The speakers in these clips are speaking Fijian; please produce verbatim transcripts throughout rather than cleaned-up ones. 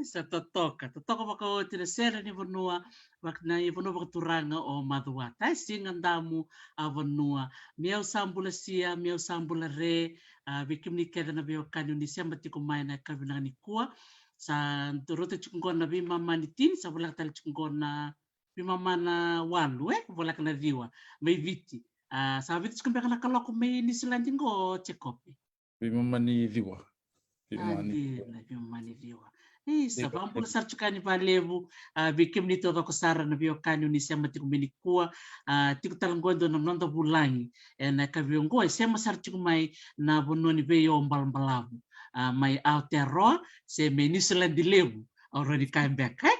Sa totoka, totoka vakaoti na sere ni vanua, vak-, na ivanua vakaturaga o Macuata, e Sigadamu a vanua. Meu sa bula sia, meu sa bula re, a, vei kemuni kece na veiwekani o ni sema tiko mai na yakavi vinaka nikua. Sa rauta tiko qo na veimama ni tini, sa voleka tale tiko qo na veimama na walu, e? Voleka na ciwa mai Viti. A, sa vitu tiko beka na kaloko mai Niusiladi qo, Jekope? Veimama ni ciwa. Veimama ni ciwa. Veimama ni ciwa. E, sa vakabula sara tiko yani vakalevu, a, vei kemuni taucoko sara na veiwekani o ni sema tiko mai nikua, a, tiko tale qo e dua na noda vulagi ena yakavi oqo, e sema sara tiko mai na vanua ni veiyawa balabalavu, a, mai Aotearoa se mai Niusiladi levu. Au rawa ni kaya beka, e?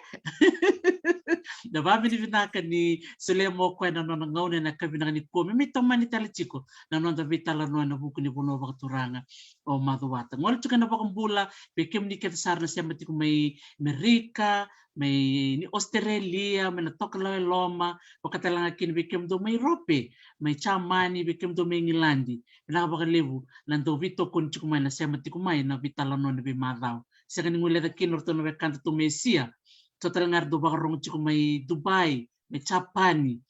Na vakavinavinaka ni solia mai o koya na nona gauna ena yakavi vinaka nikua me mai tomani tale tiko na noda veitalanoa ena vuku ni vanua vakaturaga o Macuata. Gole tiko na vakabula vei kemuni kece sara na sema tiko mai Merika, mai ni Ositerelia, mai na tokalau e loma, vaka tale ga kina vei kemudou mai Iurope, mai Jamani, vei kemudou mai Igiladi. Vinaka vakalevu na dau veitokoni tiko mai, na sema tiko mai na veitalanoa ni veimacawa. Sega ni guileca kina o ratou na wekada tu mai Esia. So tale ga era dau vakarogo tiko mai Dubai, mai Japani,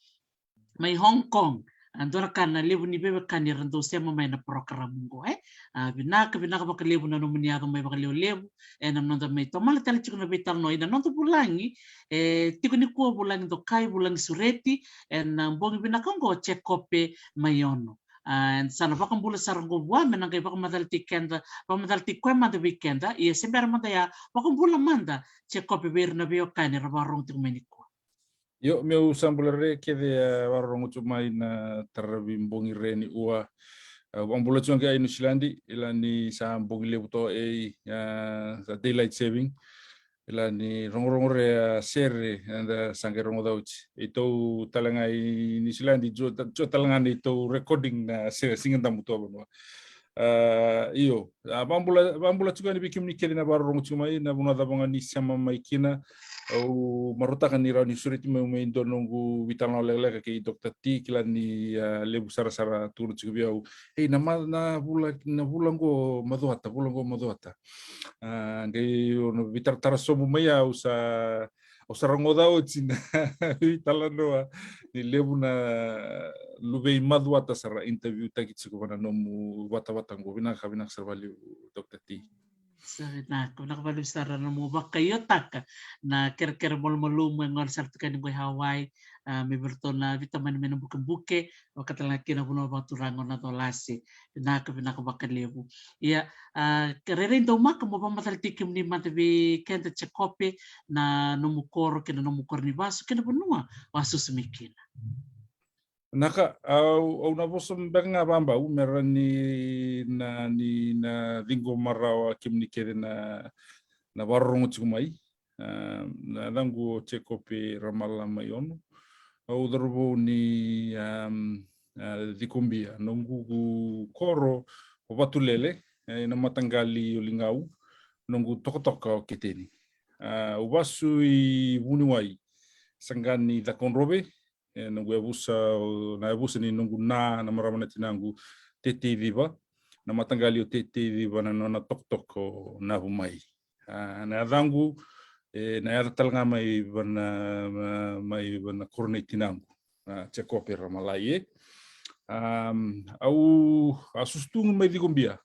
mai Hong Kong. A, dua na ka na levu ni veiwekani era dau sema mai na porokaramu qo, e? A, vinaka, vinaka vakalevu na nomuni yaco mai vakalevulevu ena noda mai tomala tale tiko na veitalanoa ena noda vulagi, e, tiko nikua, vulagi dokai, vulagi sureti ena bogi vinaka oqo, Jekope Maiono. A, sa na vakabula sara oqo vua me na qai vakamacalataki keda, vakamacalataki koya mada vei keda. Ia se bera mada ya, vakabula mada, Jekope, vei ira na veiwekani era vakarorogo tiko mai nikua. Io, meu sa bula re kece, a, vakarorogo tu mai na taravi bogi re ni ua. A, vakabula tu ga i Niusiladi, ila ni sa bogi levu to e, a, sa daylight saving. Ila ni rogorogo re, a, sere eda sa qai rogo cauti. Eitou tale ga i Niusiladi, jo ta-, jo tale ga neitou recording na sere, Sigadamu tu a vanua. A, io, a, vakabula, vakabula tiko yani vei kemuni kece na vakarorogo tiko mai, na vanua cava ga ni sema mai kina. Au marautaka ni rawa ni sureti mai, mai dua noqu veitalanoa lekaleka kei Doctor T, kila ni, a, levu sarasara tukuna tiko vei au, ei, na ma-, na vula, na vula qo Macuata, vula qo Macuata. A, qai au na veitaratara sobu mai, au sa, au sa rogoca oti na veitalanoa ni levu na luvei Macuata sa ra interview taki tiko va na nomu vatavata qo. Vinaka, vinaka sara vakalevu, Doctor T. Sa vinaka, vinaka vakalevu sara na nomu vakaiotaka na kerekere malumalumu e gole sara tiko yani qo i Hawaii, a, mai vei iratou na veitamani mai na bukebuke, vaka tale ga kina vanua vakaturaga o Nacolase. Vinaka, vinaka vakalevu. Ia, a, ke rairai daumaka mo vakamacalataki kemuni mada vei keda, Jekope, na nomu koro kei na nomu koro ni vasu kei na vanua o a susu mai kina. Vinaka, au, au na vosa beka ga vakabau me rawa ni na, ni na ciqoma rawa kemuni kece na, na vakarorogo tiko mai. A, na yacaqu o Jekope Ramala mai Ono. Au cauravou ni, am, a, Cikobia. Noqu koro o Vatulele, e, na mataqali o Ligau. Noqu tokatoka o Keteni. A, au vasu i Vuniwai, saqa ni Cakaudrove, e, noqu yavusa, o, na yavusa ni noqu na, na marama na tinaqu, Tete i Civa, na mataqali o Tete i Civa, na nona tokatoka o Navumai. A, na yacaqu, e, na yaca tale ga mai vana, ma-, mai vana koro nei tinaqu, a, Jekope Ramalai, e. Am, au a susu tu mai Cikobia.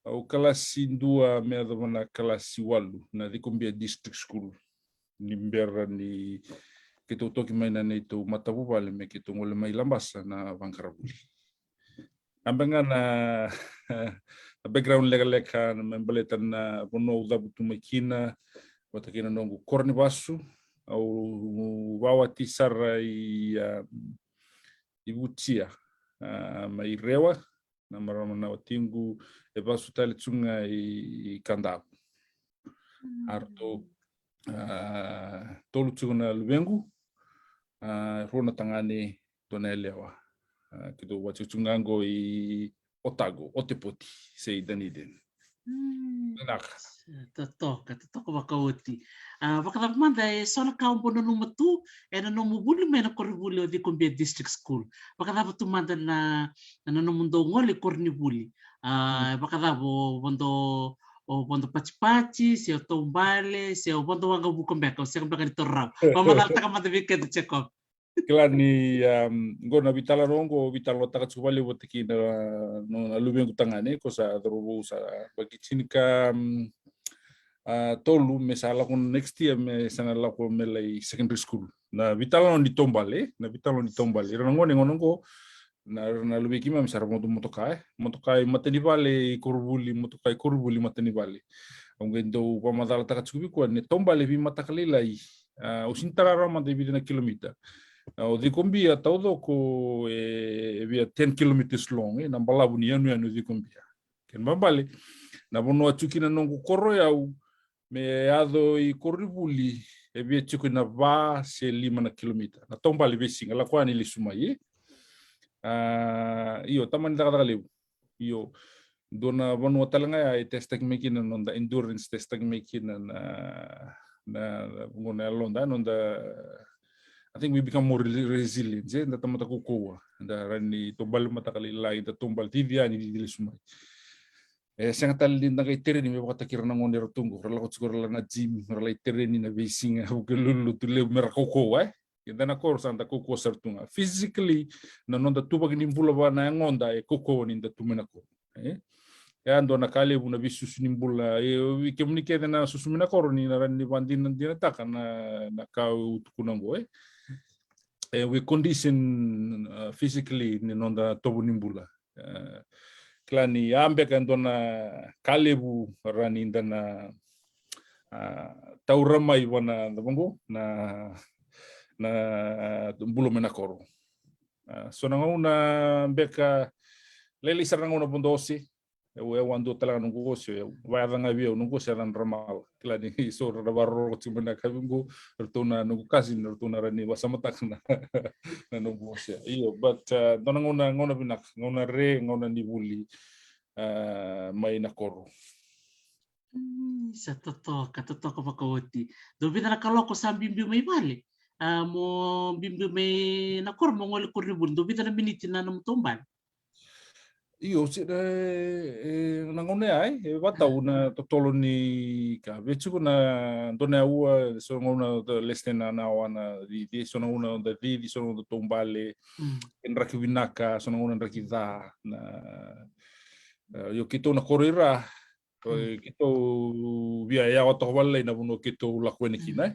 Au kalasi dua me yacova na kalasi walu na Cikobia District School. Ni bera ni keitou toki mai na neitou matavuvale me keitou gole mai Labasa na vaqara vuli. A, beka ga na, na background lekaleka me baleta na vanua au cavutu mai kina, vata kei na noqu koro ni vasu. Au vawati sara i, a, i Vutia, a, mai Rewa, na marama na watiqu e vasu tale tu ga i, i Kadavu. A ratou, a, tolu tiko na luvequ, a, rua na tagane, dua na yalewa. A, keitou vaka tiko ga qo i Otago, Otepoti, se i Dunedin. Mm. Vinaka. Totoka, totoka vakaoti. A, vakacava mada e so na ka o bau nanuma tu ena nomu vuli mai na koronivuli o Cikobia District School? Vakacava tu mada na, na nomudou gole i koronivuli? A, vakacava o vodo, o vodo patipati, se o taubale, se o vodo waqavuka beka, o sega beka ni taura rawa? Vakamacalataka mada vei keda, Jekope. Kila ni, um, qo na veitalanoa qo, veitalanoataka tiko vakalevu vata kei na, na, na luvequ tagane, ko sa cauravou sa yabaki tinika, um, a, tolu, me sa lako next year, me sa na lako me lai secondary school. Na veitalanoa ni taubale, na veitalanoa ni taubale. Ira na gone, gone qo, na, na luve i keimami sa ra vodo motoka, e. Motoka i matanivale i koronivuli, motoka i koronivuli i matanivale. Au qai dau vakamacalataka tiko vei koya ni taubale veimataka lailai. A, au sega ni tara rawa mada i vica na kilomita. A, o Cikobia taucoko e, e via ten kilometers long, e, na balavu ni yanuyanu o Cikobia. Kena ibalebale, na vanua tiko kina noqu koro o yau, me yaco i koronivuli, e via tiko ina va se lima na kilomita. Na taubale veisiga, lako yani lesu mai, e. A, io, tamani cakacaka levu. Io, dua na vanua tale ga ya e testaki mai kina na noda endurance, testaki mai kina na, na, na, na yaloda, noda, I think we become more re-, resilient, e, da tamata kaukauwa, da rawa ni taubale mataka lailai, da taubale cici yani, cici lesu mai. E sega tale ni da qai tereni me vakataki ira na gone era tu qo, ra lako tiko ra la na gym, ra lai tereni na veisiga, Vukelulu, Lotulevu, me ra kaukauwa, e. Keda na koro sa da kaukauwa sara tu ga. Physically, na noda tuvaki ni bula vua na yagoda e kaukauwa ni da tu mai na koro. E? E a dua na ka levu na veisusu ni bula. E, vei kemuni kece na susu mai na koro ni na rawa ni vakadinadinataka na, na ka au tukuna qo, e? E, we condition, uh, physically ni noda tovo ni bula. E, kila ni a beka e dua na ka levu rawa ni da na, a, taura mai vua na, na vanua, na, na bula mai na koro. A, so na gauna beka, lailai sara na gauna vodo ose, au, au a dua tale ga noqu ose, au vakayaca ga vei au, noqu ose yacana Ramala. Kila ni so ra na vakarorogo tiko mai na yakavi qo, ratou na noqu cousin, ratou na rawa ni vakasamataka na, na noqu ose. Io, but, a, dua na gauna, gauna vinaka, gauna re, gauna ni vuli, a, mai na koro. Mm, sa totoka, totoka vakaoti. Dou vica na kaloko sa biubiu mai vale? A, mo biubiu mai na koro, mo gole koronivuli. Dou vica na miniti na nomu taubale? Io, se, e, e, na gauna ya, e, e vakatau na totolo ni ka. Vei tiko na dua na aua, so na gauna da less than an hour na cici, so na gauna da cici, so na gauna da taubale, mm, e draki vinaka, so na gauna draki ca, na, e, io keitou na koro i ra, mm, keitou via yawa toka vale na vanua keitou lako yani kina, e. Mm.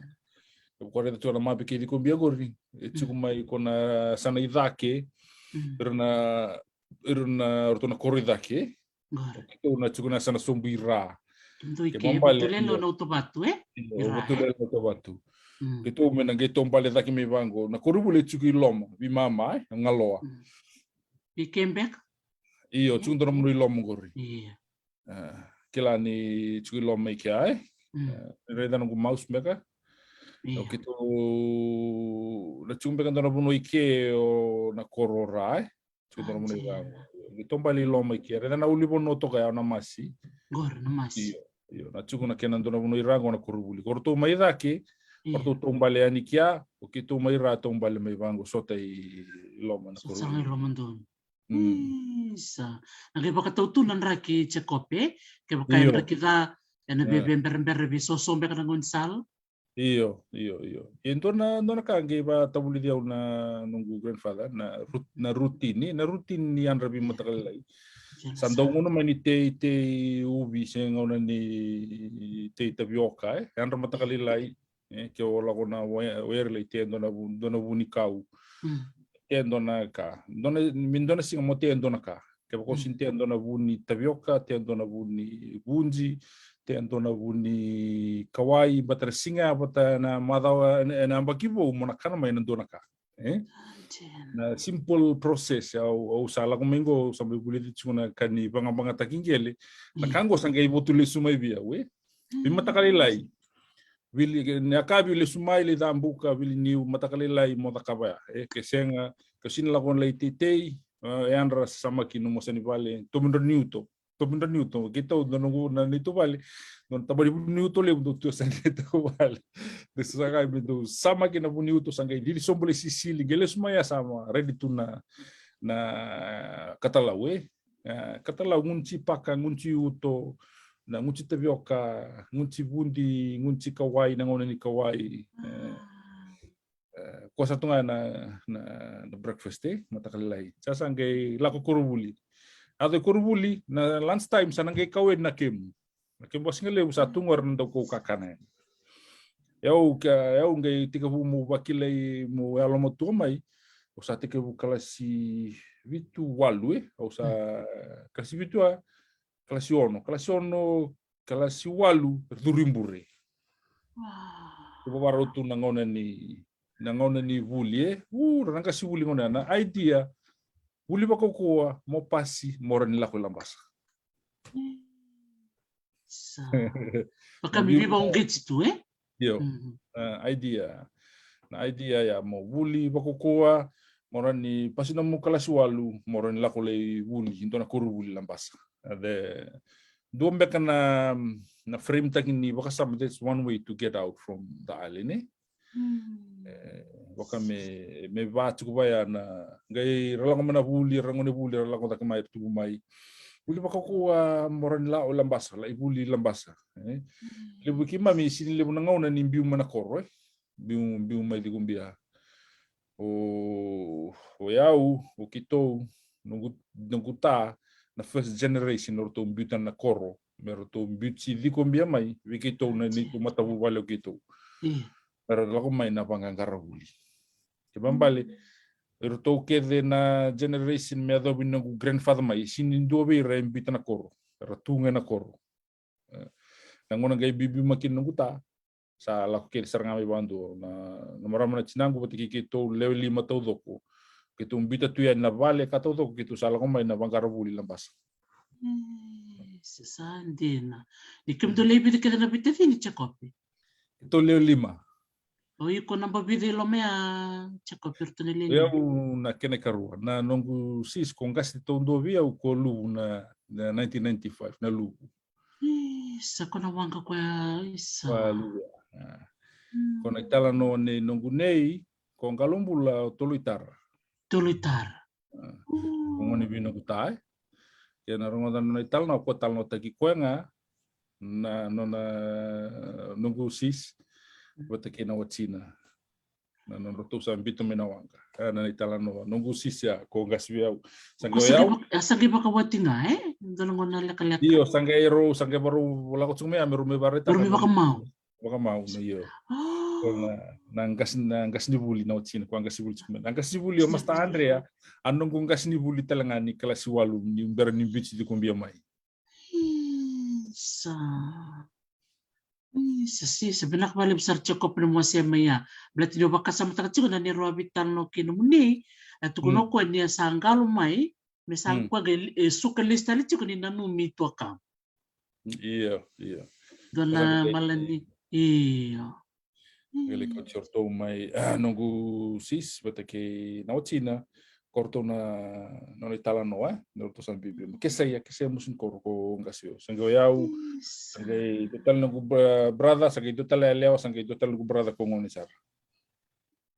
Au kaya raica tu na mape kei Cikobia qori, e tiko, mm, mai ko na yasana i cake, mm, ira na, ira na, ratou na koro i cake. Qori. Keitou na tiko na yasana sobu i ra. Dou i ke, kena ibalebale, Vatulele, io, na Utovatu, e? Io, i ra, Vatulele, e? Utovatu. Mm. Keitou me na qai taubale cake mai vaqo. Na koronivuli e tiko i loma, veimama, e? Galoa. Mm. I ke beka? Io, tiko dua na vanua i loma qori. Io. A, kila ni tiko i loma i kea, e? Mm. Eh, raica noqu mouse beka. Io. Keitou na tiko beka dua na vanua i ke o na koro ra, e? Tiko dua na vanua i ra. Keitou bale i loma i ke. Raica na ulunivanua toka ya o Namasi. Qori Namasi. Io, io. Na tiko na kena dua na vanua i ra qo na koronivuli. Ko ratou mai cake, ko ratou taubale yani kea, o keitou mai ra taubale mai vaqo sota i loma na koronivuli. Sota i loma donu. Mm. Isa. Na qai vakatau tu na draki Jacob, e? Kevaka e draki ca, ena veiveibera veisoso beka na gaunisala. Io, io, io. E dua na, dua na ka qai vatavulici au na noqu grandfather, na rut-, na rutini, na rutini ni yadra veimataqalailai. Sa dau gauna mai ni tei, tei uvi se gauna ni tei tavioka, e? Yadra mataqalailai, e, ke o lako na wai-, wairelai, tea e dua na vu-, dua na vunikau. Mm. Tea e dua na ka. Dua na, me dua na siga mo tea e dua na ka. Kevaka o sega ni tea e dua na vu ni tavioka, tea e dua na vu ni vuji, tea e dua na vu ni kawai, baleta na siga ya vata na macawa, ena, ena yabaki vou mo na kana mai na dua na ka. E? Na simple process, au, au sa lako mai qo, au sa mai vulica tiko na ka ni vagavagataki qele. Na ka qo sa qai votu lesu mai vei au, e? Veimataqalailai. Vili, na ka vili lesu mai, lai cabuka, vili niu, mataqalailai mo cakava ya. E, ke sega, ke sega ni lako lai teitei, e, yadra samaki nomu yasa ni vale, tomidra ni uto. Tomidra ni uto, keitou, dua noqu, na neitou vale. Dua na tabana vu ni uto levu dau tu yasa ni neitou vale. Dau sa qai me dau samaki na vu ni uto, sa qai cici sobu lai sisili, qai lesu mai ya sa ma, ready tu na, na katalau, e? E, katalau, gunuci paka, gunuci uto, na gunuci tavioka, gunuci vudi, gunuci kawai, na gauna ni kawai. E, e, koya sa tu ga na, na, na breakfast, e, mataqalailai. Sa sa qai lako koronivuli. Yaco i koronivuli, na lunch time, sa na qai kau yani na kemu. Na kemu vakasigalevu sa tu qori na daukau kakana yani. Au ka, au qai tekivu meu vakilai, meu yalomatua mai, au sa tekivu kalasi vitu, walu, e? Au sa kalasi vitu a, kalasi ono, kalasi ono, kalasi walu, curu i bure. Wow. Au vakarau tu na gauna ni, na gauna ni vuli, e? U, ra na qasi vuli gauna ya, na idea, vuli vakaukauwa, mo pasi, mo rawa ni lako i Labasa. Sa. Vaka me veivakauqeti tu, e? Io. Na idea. Na idea ya mo vuli vakaukauwa, mo rawa ni pasi nomu kalasi walu, mo rawa ni lako lai vuli i dua na koronivuli Labasa. A, the, dua beka na, na frame taki ni vakasama, that's one way to get out from the island, e? E, vaka me, me va tiko vaya na, qai ra lako mai na vuli, ra gone vuli, ra lako cake mai, ra tubu mai. Vuli vakaukauwa, mo rawa ni lako i Labasa, lai vuli i Labasa, e? Levu keimami, sega ni levu na gauna ni biu mai na koro, e? Biu, biu mai Cikobia. O, o yau, o keitou, noqu, noqu ta, na first generation, o ratou biuta na koro, me ratou biuti Cikobia mai vei keitou na neitou matavuvale o keitou. Io. Me ra lako mai na vaqaqara vuli. Kena ibalebale, o ratou kece na generation me yacovi noqu grandfather mai, sega ni dua vei ira e biuta na koro. Era tu ga ena koro. E, na gauna qai biubiu mai kina noqu ta, sa lako kece sara ga mai vakadua na, na marama na tinaqu vata kei keitou lewe lima taucoko. Keitou biuta tu yani na vale ka taucoko, keitou sa lako mai na vaqara vuli Labasa. E, sa, sa dina. Ni kemudou lewe vica kece na veitacini, Jacob? Keitou lewe lima. O iko naba vica i loma ya, Jacob, iratou na lewe lima? O yau na kena ikarua. Na noqu sis, ko qase taudua vei au, ko luvu na, na nineteen ninety-five, na luvu. Isa, ko na waqa koya, isa. Ko a luvu ya. A. Mm. Ko na italanoa nei noqu nei, ko qalo bula o Toloitara. Toloitara. A. Mm. Ko gone vei noqu ta, e. Ke na rogoca na nona italanoa, ko talanoataki koya ga na nona, noqu sis vata kei na watina. Na nodratou sa biuta mai na waqa. E, na italanoa noqu sis ya, ko qase vei au. Sa qai o yau. Sa qai vaka, sa qai vakawati ga, e? Dua na gauna lekaleka. Io, sa qai rau, sa qai varau lako tiko mai ya me rau mai vakaraitaka. Rau mai vakamau. Vakamau, na, io. A. Ko na, na qase, na qasenivuli na watina, ko a qasenivuli tiko mai. Na qasenivuli o Masta Andrea, a noqu qasenivuli tale ga ni kalasi walu, ni bera ni biuti Cikobia mai. Isa. Isa, isa, vinaka vakalevu sara Jacob na nomu wasea mai ya. Baleta ni o vakasamataka tiko na neirau a veitalanoa kei nomuni, e tukuna o koya ni a sa qalo mai, me sa, mm, koya qai, e, suka lesu tale tiko ni nanumi tuakana. Io, io. Dua na malani. Io. Qai lai kauti iratou mai, ah, noqu sis vata kei na watina, ko iratou na nona italanoa, e, ni ratou sa bibi. Ke sa ia, ke sa ia mo sini koro ko qase o. Sa qai o yau, sa qai dua tale noqu bra-, brother, sa qai dua tale yalewa, sa qai dua tale noqu brother ko gone sara.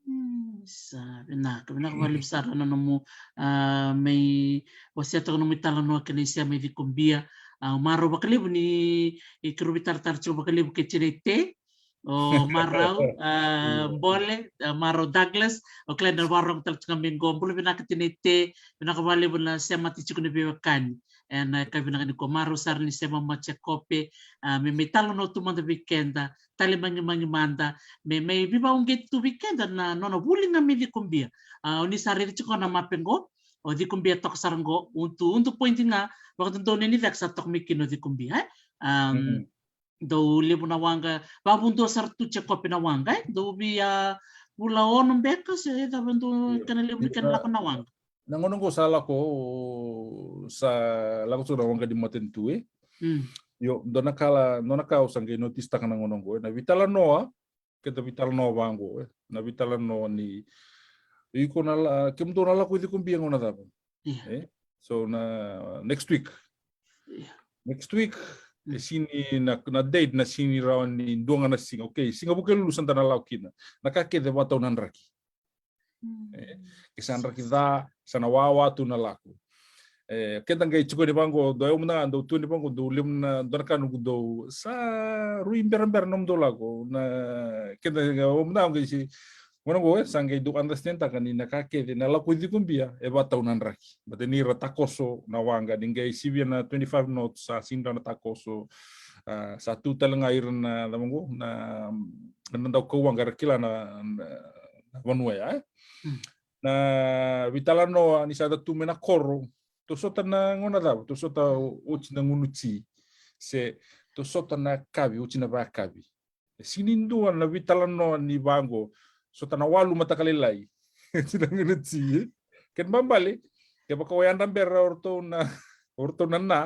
Mm, sa vinaka, vinaka vakalevu sara na nomu, ah, mai wasea toka nomu italanoa kei na isema i Cikobia. Ah, marau vakalevu ni, e, keirau veitaratara tiko vakalevu kei Tinai Te. O marau, ah, Bole, ah, marau Douglas, o kila na vakarorogo tale tiko ga mai qo. Bula vinaka Tinai Te, vinaka vakalevu na semati tiko ni veiwekani. E, na ka vinaka ni ko marau sara ni sema mai Jekope, ah, me mai talanoa tu mada vei keda, tale magimagi mada, me mai veivakauqeti tu vei keda na nona vuli ga mai Cikobia. Ah, o ni sa raica tiko na mape qo, o Cikobia toka sara qo, udu, udu point ga, vakadodonu ni caka sa toka mai kina o Cikobia, e? Am, dau levu na waqa, vakavudua sara tu Jekope na waqa, e? Dau via vula ono beka, se cava dau kena levu ni kena lako na waqa. Na gauna qo sa lako, sa lako tu na waqa ni matanitu, e? Mm. Io, dua na ka la, dua na ka au sa qai notice taka na gauna qo, e? Na veitalanoa, keda veitalanoa vaqo, e? Na veitalanoa ni, iko na la, kemudou na lako i Cikobia gauna cava? Io. E? So na next week. Io. Next week, e sini na, na date na sini rawa ni dua ga na siga. Okay, siga Vukelulu sa da na lako kina. Na ka kece vakatau na draki. Mm. E, ke sa draki ca, sa na wawa tu na lako. E, keda qai tiko ni vaqo, dau, au mada ga dau tu ni vaqo, dau levu na, dua na ka noqu dau, sa rui berabera nomudou lako. Na, keda qai, au mada ga qai si, gauna qo, e, sa qai dau understand taka ni na ka kece, na lako i Cikobia, e vakatau na draki. Baleta ni ra takoso na waqa, ni qai sivia na twenty-five knots, sa sini rawa na takoso, ah, sa tu tale ga ira na, na cava qo, na, na dau kau waqa era kila na, na, na vanua ya, e? Mm. Na veitalanoa ni sa da tu mai na koro, tou sota na gauna cava, tou sota o-, oti na gunu ti, se tou sota na yakavi, oti na vakayakavi. E sini dua na veitalanoa ni vaqo, sota na walu mataka lailai. Oti na gunu ti, e? Kena ibalebale, kevaka o yadra bera o ratou na, o ratou na na,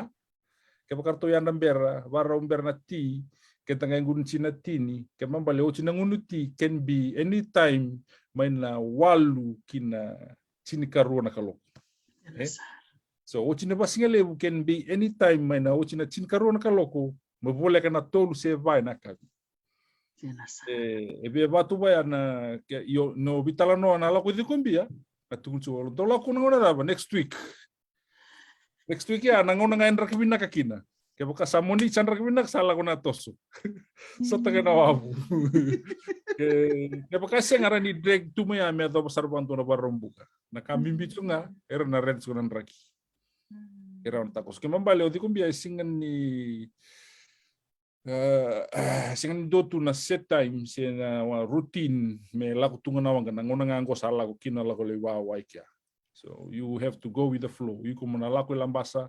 kevaka ratou yadra bera, varau bera na ti, keda qai gunu ti na tini, kena ibalebale oti na gunu ti can be anytime mai na walu ki na tinikarua na kaloko. E? So, oti na vasigalevu can be anytime mai na oti na tinikarua na kaloko, me voleka na tolu se va ena yakavi. E, e via vatu vaya na, ke, io, na veitalanoa na lako i Cikobia, na tukuni tu, dou lako na gauna cava, next week. Next week ya, na gauna ga e draki vinaka kina. Kevaka sa Moniti sa draki vinaka, sa lako na toso. Sota ga na wavu. Ke, kevaka sega ra ni drag tu mai ya me yacova sara vakadua na Vakaraubuka. Na ka bibi tu ga, era na rent tu na draki. Era na takoso. Kena ibalebale o Cikobia e sega ni, e, sega ni dua tu na set time, se na, wa, routine, me lako tu ga na waqa, na gauna ga qo sa lako kina, lako lai wawa i kea. So you have to go with the flow. Iko mo na lako i Labasa,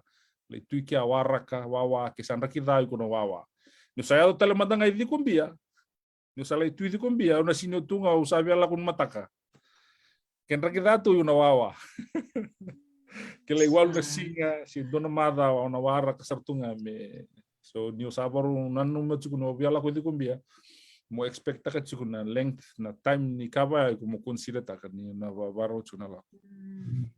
lai tu i kea waraka, wawa, ke sa draki ca iko na wawa. Niu sa yaco tale mada ga i Cikobia, niu sa lai tu i Cikobia, au na sini o tu ga, au sa via lako ni mataka. Ke draki ca tu, au na wawa. Ke lai walu na siga, se dua na macawa, au na waraka sara tu ga me. So niu sa vakarau nanuma tiko niu via lako i Cikobia, mo expect taka tiko na length, na time ni ka vaya iko mo consider taka ni na va-, vakarau tiko na lako. Mm.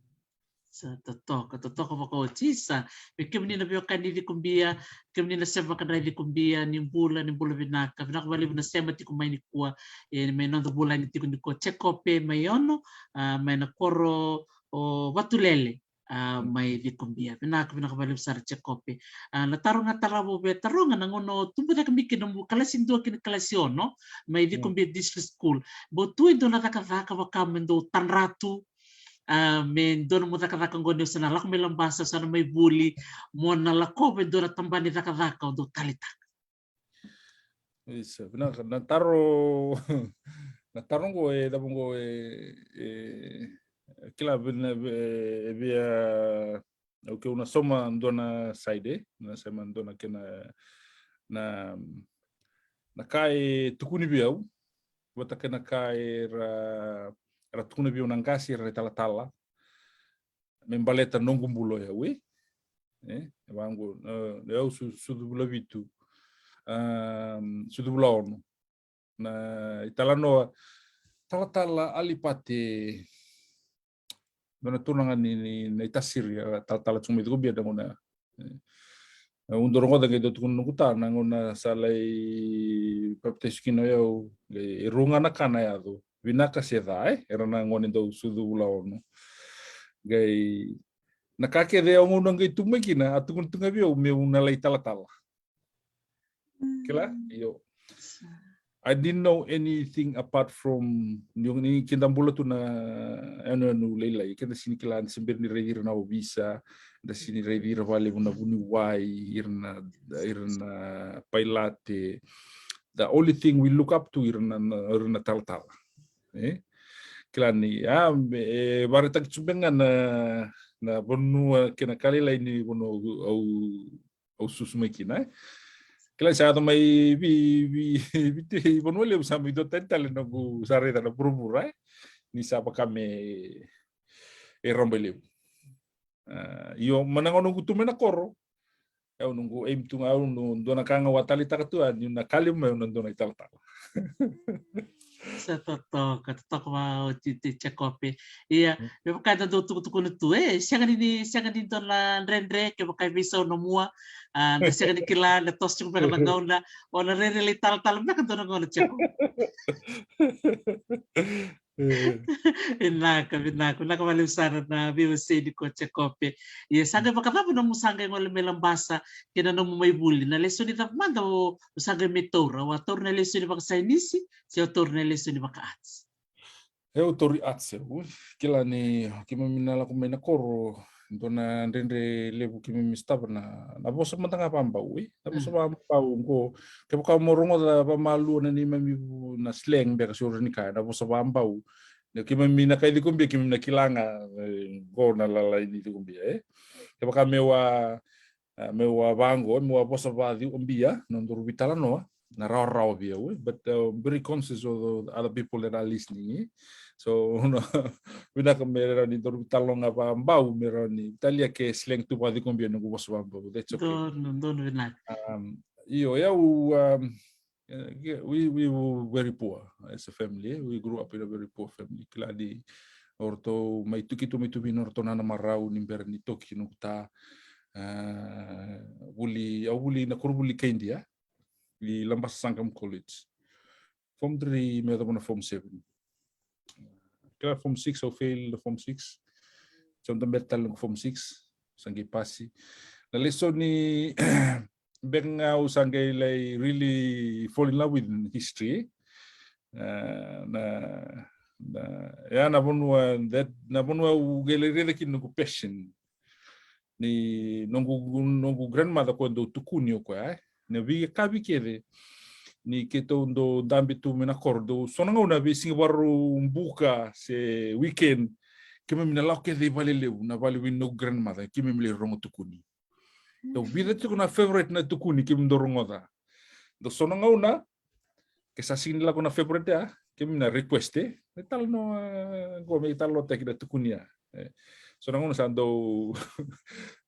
Sa totoka, totoka vakaoti. Sa, vei kemuni na veiwekani Cikobia, kemuni na sema vakadra i Cikobia, ni bula, ni bula vinaka. Vinaka vakalevu na sema tiko mai nikua, e, mai noda vulagi tiko nikua, Jekope Maiono, a, mai na koro o Vatulele, a, mai Cikobia. Vinaka, vinaka vakalevu sara Jekope. A, na taro ga tarava au via taroga, na gauna o tubu cake mai kina nomu kalasi dua ki na kalasi ono mai Cikobia District School, bau tu e dua na cakacaka vaka me dau tadra tu, a, me dua nomu cakacaka qo, niu sa na lako mai Labasa, sa na mai vuli, mo na lakova e dua na tabana ni cakacaka o dau taleitaka? Isa, vinaka, na taro, na taro qo e cava qo e, e, kila vina, e, e via, au keu na sauma dua na side, na sauma dua na kena, na, na ka e tukuni vei au, vata kei na ka era, era tukuna vei au na qase era italatala, me baleta noqu bula o yau, e? E, e vaqo, e, au su, sucu Vulavitu. um, Sucuvulaono. Na italanoa, talatala Alipate, dua na turaga ni, ni, na iTasiri, a talatala tu mai Cukubia na gauna. E, au dau rogoca qai dau tukuna noqu ta na gauna sa lai papitaiso kina o yau, qai e rua ga na ka na yaco, vinaka se ca, e, era na gone dau Sucuvulaono. Qai na ka kece au gauna qai tu mai kina, a tukuna tu ga vei au meu na lai talatala. Kila? Io. I didn't know anything apart from ni, ni keda bula tu na yanuyanu lailai. Keda sini kila, da se bera ni raici ira na ovisa, da sini raici ira vakalevu na vuniwai, ira na, ira na pailate. The only thing we look up to ira na, na, ira na talatala. E? Kila ni, a, e, vakaraitaki tu beka ga na, na vanua kei na ka lailai ni vanua au, au au susu mai kina, e. Kila sa yaco mai Viti, Viti, Vanua Levu sa mai dua tani tale noqu sa raica na vuravura, e. Ni sa vaka me e Raba Levu. A, io, ma na gauna noqu tu mai na koro, au noqu aim tu ga, au noqu dua na ka ga au a taleitaka tu, a, niu na ka levu mai au na dua na italatala. Sa totoka, totoka vakaoti Tui Jekope. Ia, me vaka eda dau tukutukuna tu, e, sega ni, ni, sega ni dua na dredre, kevaka e veisau na mua, a, da sega ni kila, na toso tiko beka na gauna, o na rairai lai talatala beka dua na gauna, Jekope. Vinaka, vinaka, vinaka vakalevu sara na veiwasei ni ko Jekope. Ia, sa qai vakacava nomu sa qai gole mai Labasa, kei na nomu mai vuli, na lesoni cava mada o, o sa qai mai taura, o a taura na lesoni vakasainisi, se o taura na lesoni vaka-arts? E, au tauri arts, e, au kila ni keimami na lako mai na koro, dua na dredre levu keimami sotava na, na vosa mada ga vakabau, e. Na vosa vakabau qo, kevaka mo rogoca vakamalua na neimami vu-, na slang beka se o rawa ni kaya, na vosa vakabau. Na keimami na kai Cikobia, keimami na kila ga, e, qo na lalai ni Cikobia, e. Kevaka meu a, a, meu a vaqo, meu a vosa vakaCikobia, nodaru veitalanoa, na rawarawa vei au, e. But, uh, very conscious of the other people that are listening, e. So, na, vinaka me rawa ni daru veitalanoa ga vakabau, me rawa ni talia ke slang tu vakaCikobia noqu vosa vakabau. That's okay. Donu, donu vinaka. Um, io, e au, um, e, yeah, we, we were very poor as a family, e. We grew up in a very poor family. Kila ni o ratou mai Tuki, tu mai Tuvina, o ratou na nona marau ni bera ni toki noqu ta. A, vuli, au vuli na koronivuli Kaidi, e, i Labasa Sangam College. Form three me yacova na form seven. Kila, form six, au fail na form six. Sa dua beka tale noqu form six, sa qai pasi. Na lesoni beka ga au sa qai lai really fall in love with history. A, na, na, ya na vanua, that, na vanua au qai lai raica kina noqu passion. Ni noqu, noqu grandmother ko dau tukuni o koya, e. Na veiyakavi kece ni keitou dau dabe tu mai na koro, dau so na gauna veisiga Vakaraubuka se weekend, keimami na lako kece i Valelevu, na vale vei noqu grandmother, keimami lai rogo tukuni. Dau vica tiko na favorite na tukuni keimami dau rogoca. Dau so na gauna, ke sa sega ni lako na favorite ya, keimami na request, e. Me talanoa, e, qo me talanoataki na tukuni ya. E. So na gauna sa dau,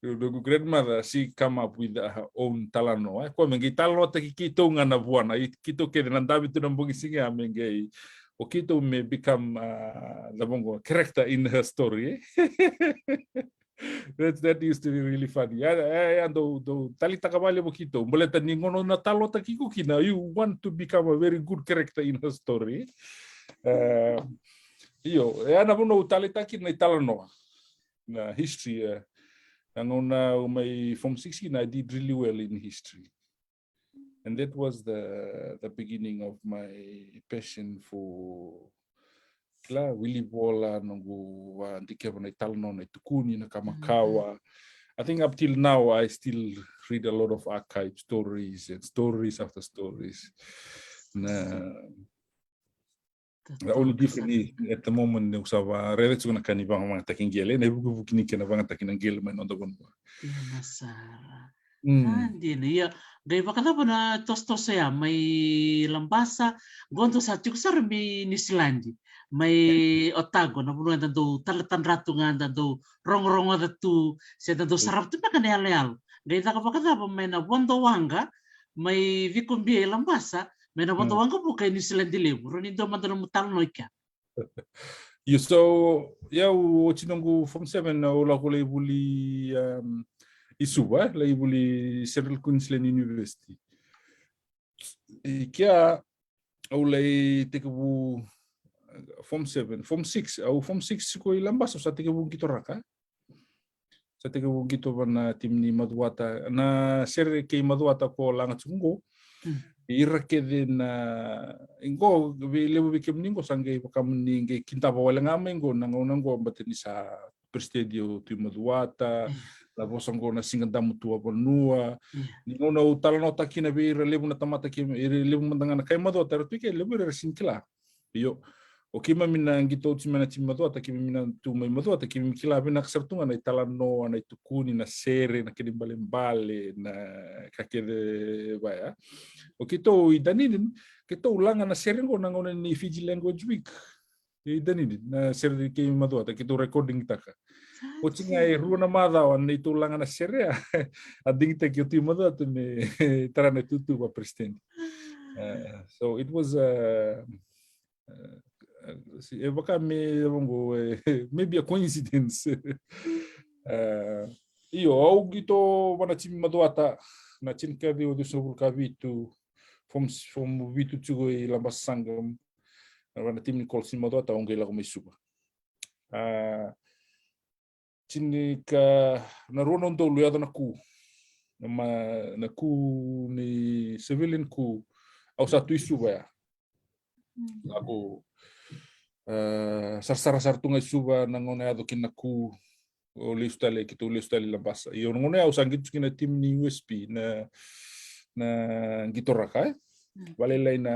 noqu grandmother, she come up with her own talanoa, e. Ko me qai talanoataki keitou ga na vuana, i keitou kece na dabe tu na bogi siga ya me qai, o keitou me become, a, na vaqo, character in her story, e. That, that used to be really funny. Ya, ya, ya, dau, dau taleitaka vakalevu o keitou. Baleta ni gauna na talanoataki iko kina, you want to become a very good character in her story. E, io, ya na vanua au taleitaka kina na italanoa. Na history, e. Na gauna au mai form six kina, I did really well in history. And that was the, the beginning of my passion for, kila, wili vola, noqu, a, dikeva na italanoa, na itukuni, na ka makawa. I think up till now, I still read a lot of archive stories and stories after stories. Na, the only difference at the moment, au sa vakaraica tiko na ka ni vagamagataki qele, na ivukivuki ni kena vagataki na qele mai noda vanua. Dina sara. Mm. A, dina, ia, qai vakacava na tosotoso ya mai Labasa, qo dou sa tiko sara mai Niusiladi, mai Otago, na vanua eda dau tadratadra tu ga, da dau rogorogoca tu, se da dau sarava tu beka na yaloyalo. Qai caka vakacava mai na vodo waqa, mai Vikobia i Labasa, mai na vodo waqavuka e Niusiladi levu. Rau ni dua mada nomu talanoa i kea. Io, so, ia, au oti noqu form seven, au lako lai vuli, um, i Suva, lai vuli Central Queensland University. I kea, au lai tekivu, uh, form seven, form six, au form six tiko i Labasa, au sa tekivu qitoraka. Sa tekivu qito va na timi ni Macuata. Na sere kei Macuata ko laga tiko qo. Ira kece na, qo, vei levu vei kemuni qo sa qai vakamuni qai kidava wale ga mai qo na gauna qo, baleta ni sa peresitedi o Tui Macuata, na vosa qo na Siga Damu Tua Vanua. Ni gauna au talanoataka kina vei ira levu na tamata kei, ira levu mada ga na kai Macuata, era tu i ke, levu ira era sini kila. Io, o keimami na qito oti mai na timi Macuata, keimami na tu mai Macuata, keimami kila vinaka sara tu ga na italanoa, na itukuni, na sere, na kena ibalebale, na ka kece vaya. O keitou i Dunedin, keitou laga na sere qo na gauna ni Fiji Language Week. I Dunedin, na sere kei Macuata, keitou recording taka. Oti ga e rua na macawa neitou laga na sere, a digitaki o Tui Macuata me tara na itutu va peresitedi. Uh, so it was a, uh, e vaka me, e vaqo, e, maybe a coincidence. Uh, io, au qito va na timi Macuata na tinikaciwa ciwasagavulu ka vitu, form, form vitu tiko i Labasa Sangam, va na timi ni Colts ni Macuata, au qai lako mai Suva. Uh, tinika, na rua na udolu yaco na coup. Na, ma, na coup ni civilian coup. Au sa tu i Suva ya. Lako, uh, sarasara sara tu ga i Suva na gauna yaco kina na coup. O lesu tale, keitou lesu tale i Labasa. Io, na gauna ya au sa qito kina na timi ni U S P, na, na qitoraka, e? Vakalailai na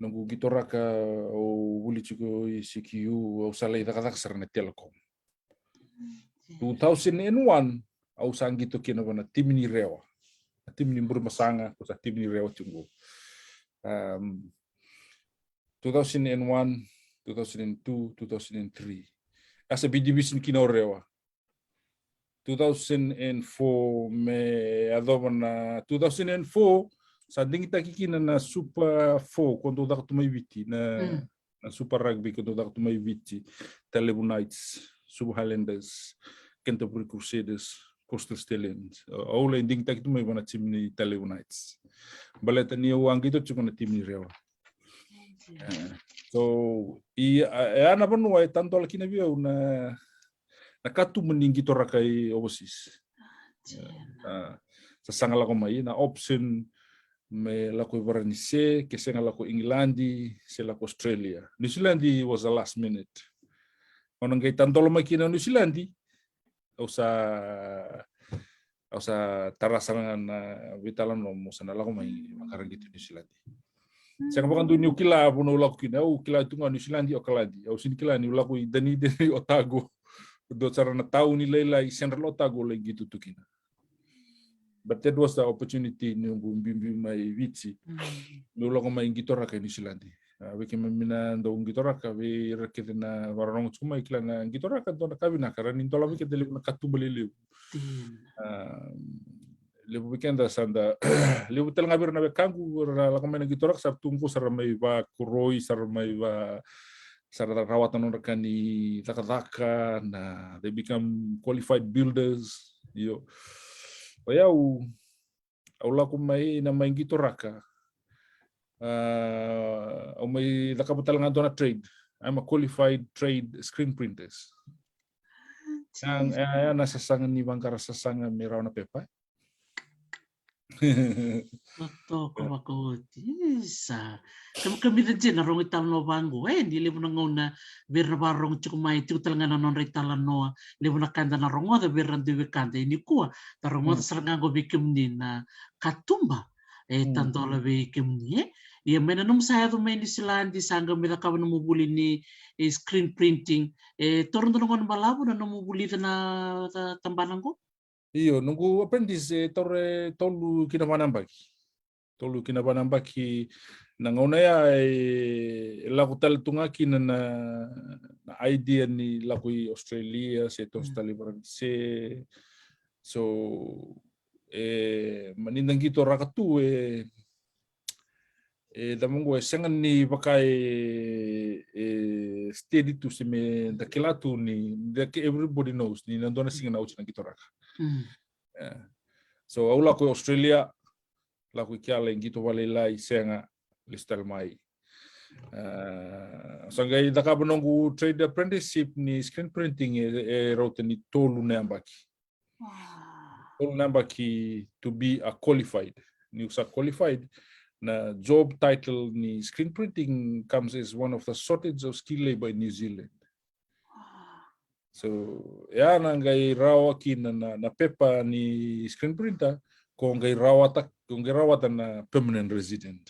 noqu qitoraka au vuli tiko i C Q U, au sa lai cakacaka sara na Telecom. Two thousand and one, au sa qito kina va na timi ni Rewa. Na timi ni Burebasaga, ko sa timi ni Rewa tiko qo. Um, two thousand and one, two thousand and two, two thousand and three. A sa B division kina o Rewa. Two thousand and four me yacova na two thousand and four, sa digitaki kina na Super Four, ko dou caka tu mai Viti, na, na Super Rugby, ko dou caka tu mai Viti, Talevu Knights, Suva Highlanders, Canterbury Crusaders, Coastal Stallions. Au lai digitaki tu mai va na timi ni Talevu Knights. Baleta ni au a qito tiko na timi ni Rewa. Eh, so, i, a, e a na vanua e tadola kina vei au na, na katuba ni qitoraka i overseas. Ah, sasaga lako mai na option me lako i Varanise, ke sega lako Igiladi, se lako Australia. Niusiladi was the last minute. Au na qai tadola mai kina Niusiladi, au sa, au sa tara sara ga na veitalanoa mo sa na lako mai vaqara qito i Niusiladi. Sega vakadua niu kila vanua au lako kina, au kila tu ga Niusiladi, Okaladi. Au sini kila niu lako i Dunedin, Otago. Dua sara na tauni lailai, Central Otago, lai qito tu kina. But that was the opportunity niu biubiu mai Viti. Meu lako mai qitoraka i Niusiladi. A, vei keimami na dau qitoraka, vei ira kece na vakarorogo tiko mai, kila na qitoraka dua na ka vinaka, rawa ni dolava vei keda levu na katuba lelevu. A, levu vei keda sa da, levu tale ga vei ira na wekaqu, ira na lako mai na qitoraka, sa ra tu qo, sa ra mai vakoroi, sa ra mai va, sa ra rawata nodra ka ni cakacaka, na, they become qualified builders. Io. O yau, au lako mai na mai qitoraka. A, au mai cakava tale ga dua na trade. I'm a qualified trade screen printers. Ia, ia na sasaga ni vaqara sasaga me rawa na pepa. Totoka vakaoti. Isa. Kamikamica dina na rogo italanoa vaqo, e, ni levu na gauna vei ira na vakarorogo tiko mai, tiko tale ga na nodra italanoa, levu na ka eda na rogoca vei ira na dui wekada. Ia nikua da rogoca sara ga qo vei kemuni na katuba e tadola vei kemuni, e. Ia mai na nomu sa yaco mai Niusiladi, sa qai mai cakava nomu vuli ni, e, screen printing, e taura dua na gauna balavu na nomu vulica na ta-, tabana qo? Io, noqu apprentice e taura e tolu ki na va na yabaki. Tolu ki na va na yabaki. Na gauna ya e, e lako tale tu ga kina na, na idea ni lako i Australia, se toso tale i Varanise. So, e, ma ni da qitoraka tu, e, e, da moqo, e sega ni vaka e, e steady tu se me da kila tu ni, da ke-, everybody knows ni na dua na siga na oti na qitoraka. Mm. E. So, au lako i Australia, lako i kea lai qito vakalailai, sega, lesu tale mai. E, sa qai cakava noqu trade apprenticeship ni screen printing e, e rauta ni tolu na yabaki. Wow. Tolu na yabaki to be a qualified. Niu sa qualified, na job title ni screen printing comes as one of the shortage of skilled labor in New Zealand. Wow. So, ya na qai rawa kina na, na, na pepa ni screen printer, ko qai rawata, ko qai rawata na permanent resident.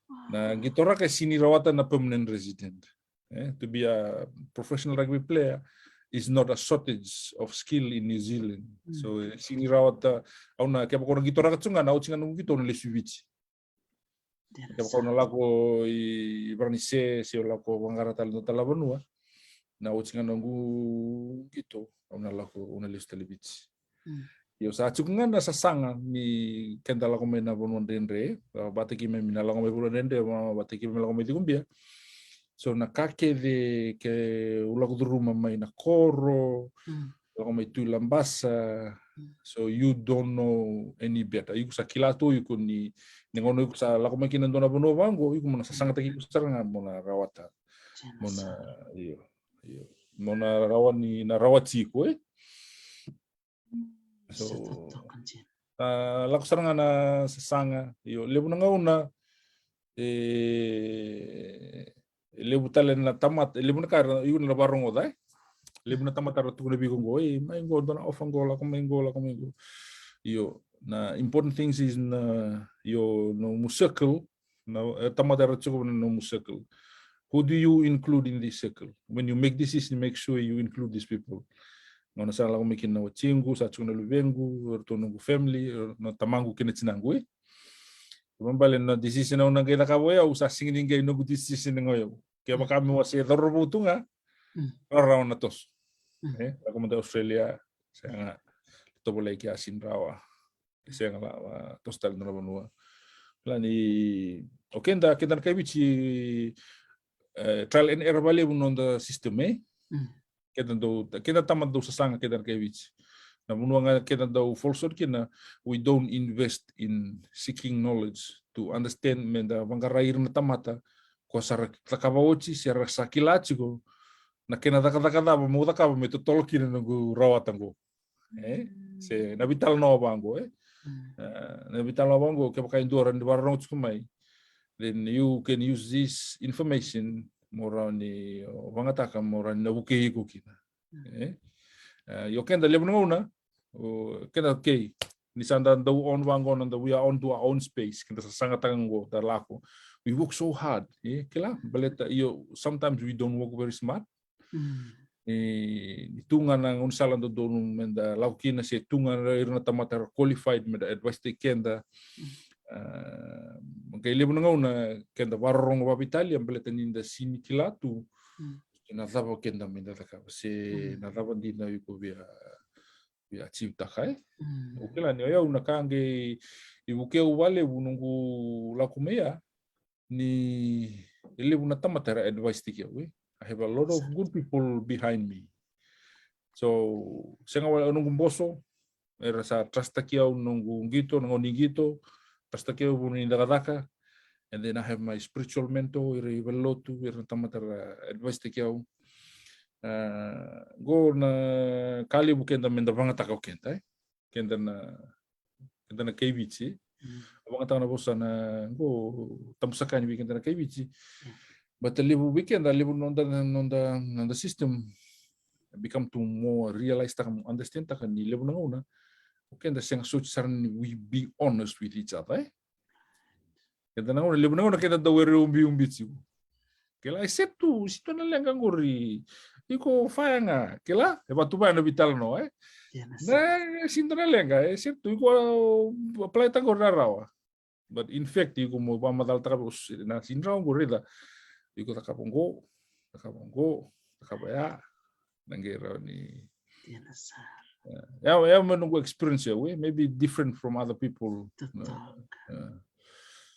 Wow. Na qitoraka e sini rawata na permanent resident. Eh, to be a professional rugby player is not a shortage of skill in New Zealand. Mm. So, eh, sini rawata, au na, kevaka au na qitoraka tu ga, na oti ga noqu qito au na lesu i Viti. Kevaka au na lako i Varanise, se au lako vaqara tale na talavanua, na oti ga noqu qito, au na lako, au na lesu tale i Viti. Mm. Io, sa tiko ga na sasaga ni keda lako mai na vanua dredre, vata kei mai mi na lako mai vanua dredre, vata kei mai lako mai Cikobia. So na ka kece ke u lako curuma mai na koro, mm, lako mai tu i Labasa. Mm. So you don't know any better. Iko sa kila tu iko ni, ni gauna iko sa lako mai kina dua na vanua vaqo, iko mo na sasagataki iko sara ga mo na rawata. Mo na, io, io. Mo na rawa ni na rawati iko, eh? So, sa totoka dina. Ah, lako sara ga na sasaga, io, levu na gauna, e, levu tale na tamata, levu na ka era, io, na vakarogoca, eh? Levu na tamata era tukuna vei iko qo, e, mai qo, dua na offer qo, lako mai qo, lako mai qo. Io, na important things is na, io, nomu circle, na, e, tamata era tiko na nomu circle. Who do you include in this circle? When you make decision, make sure you include these people. Gauna sa lako mai kina na watiqu, sa tiko na luvequ, eratou noqu family, na tamaqu kei na tinaqu, eh? Kena ibalebale na decision au na qai cakava o yau, sa sega ni qai noqu decision ga o yau. Kevaka meu a se cauravou tu ga, mm, rarawa na toso. Mm. Eh, lako mada Australia, sega, tovolei ke a sini rawa. Sega la, a, toso tale na vanua. Kila ni, o keda, keda na kai Viti, e, trial and error vakalevu noda system, eh? Mm. Keda dau, keda tamata dau sasaga keda na kai Viti. Na vanua ga keda dau fall short kina, we don't invest in seeking knowledge to understand me da vaqara ira na tamata, ko sa ra cakava oti, se ra sa kila tiko, na kena cakacaka cava, meu cakava me totolo kina noqu rawata qo. Eh? Mm. Se na veitalanoa vaqo, eh? Mm. Eh, na veitalanoa vaqo, kevaka e dua rawa ni vakarorogo tiko mai, then you can use this information mo rawa ni, o, vagataka mo rawa ni na vukei iko kina. Mm. Eh? Eh, io keda levu na gauna, o, keda, okay, ni sa da dau own vaqo, na da, we are on to our own space, keda sa sagataka qo, da lako. We work so hard, eh? Kila, baleta, io, sometimes we don't work very smart. Mm. Ni, ni tu ga na gaunisala dodonu me da lako kina se tu ga ira na tamata era qualified me da advice-taki keda. Mm. Ah, qai levu na gauna keda vakarorogo vakaveitalia baleta ni da sini kila tu. Mm. Na cava keda me da cakava se, mm, na cava dina iko via, via achieve-taka, eh? Mm. Au kila ni o yau na ka qai vukei au vakalevu noqu lako mai ya, ni e levu na tamata era advice-taki au, eh? I have a lot of good people behind me. So, sega wale o noqu boso, era sa trust-taki au noqu qito, na gauna ni qito, trust-taki au vanua ni cakacaka, and then I have my spiritual mentor, ira i valenilotu, ira na tamata era advice-taki au. Ah, qo na ka levu keda me da vagataka o keda, eh? Keda na, keda na kai Viti. Mm. Au vagataka na vosa na, qo, tabusakani vei keda na kai Viti. Mm. But levu vei keda, levu noda, noda, noda system become to more realize-taka, mo understand-taka ni levu na gauna o keda sega soti sara ni we be honest with each other, eh? Keda na gauna, levu na gauna keda dau were ubiubi tiko. Kila, e sega tu, sega tu na leqa qori. Iko faya ga, kila, e vatu vaya na veitalanoa, eh? Na, sega tu na leqa, e sega tu, iko apply-taka qori na rawa. But in fact, iko mo vakamacalataka vei, o, na sega ni rawa qori, raica. Iko cakava qo, cakava qo, cakava ya. Na qai rawa ni. Dina sara. Ya, ya me noqu experience ya, we, maybe different from other people. Totoka.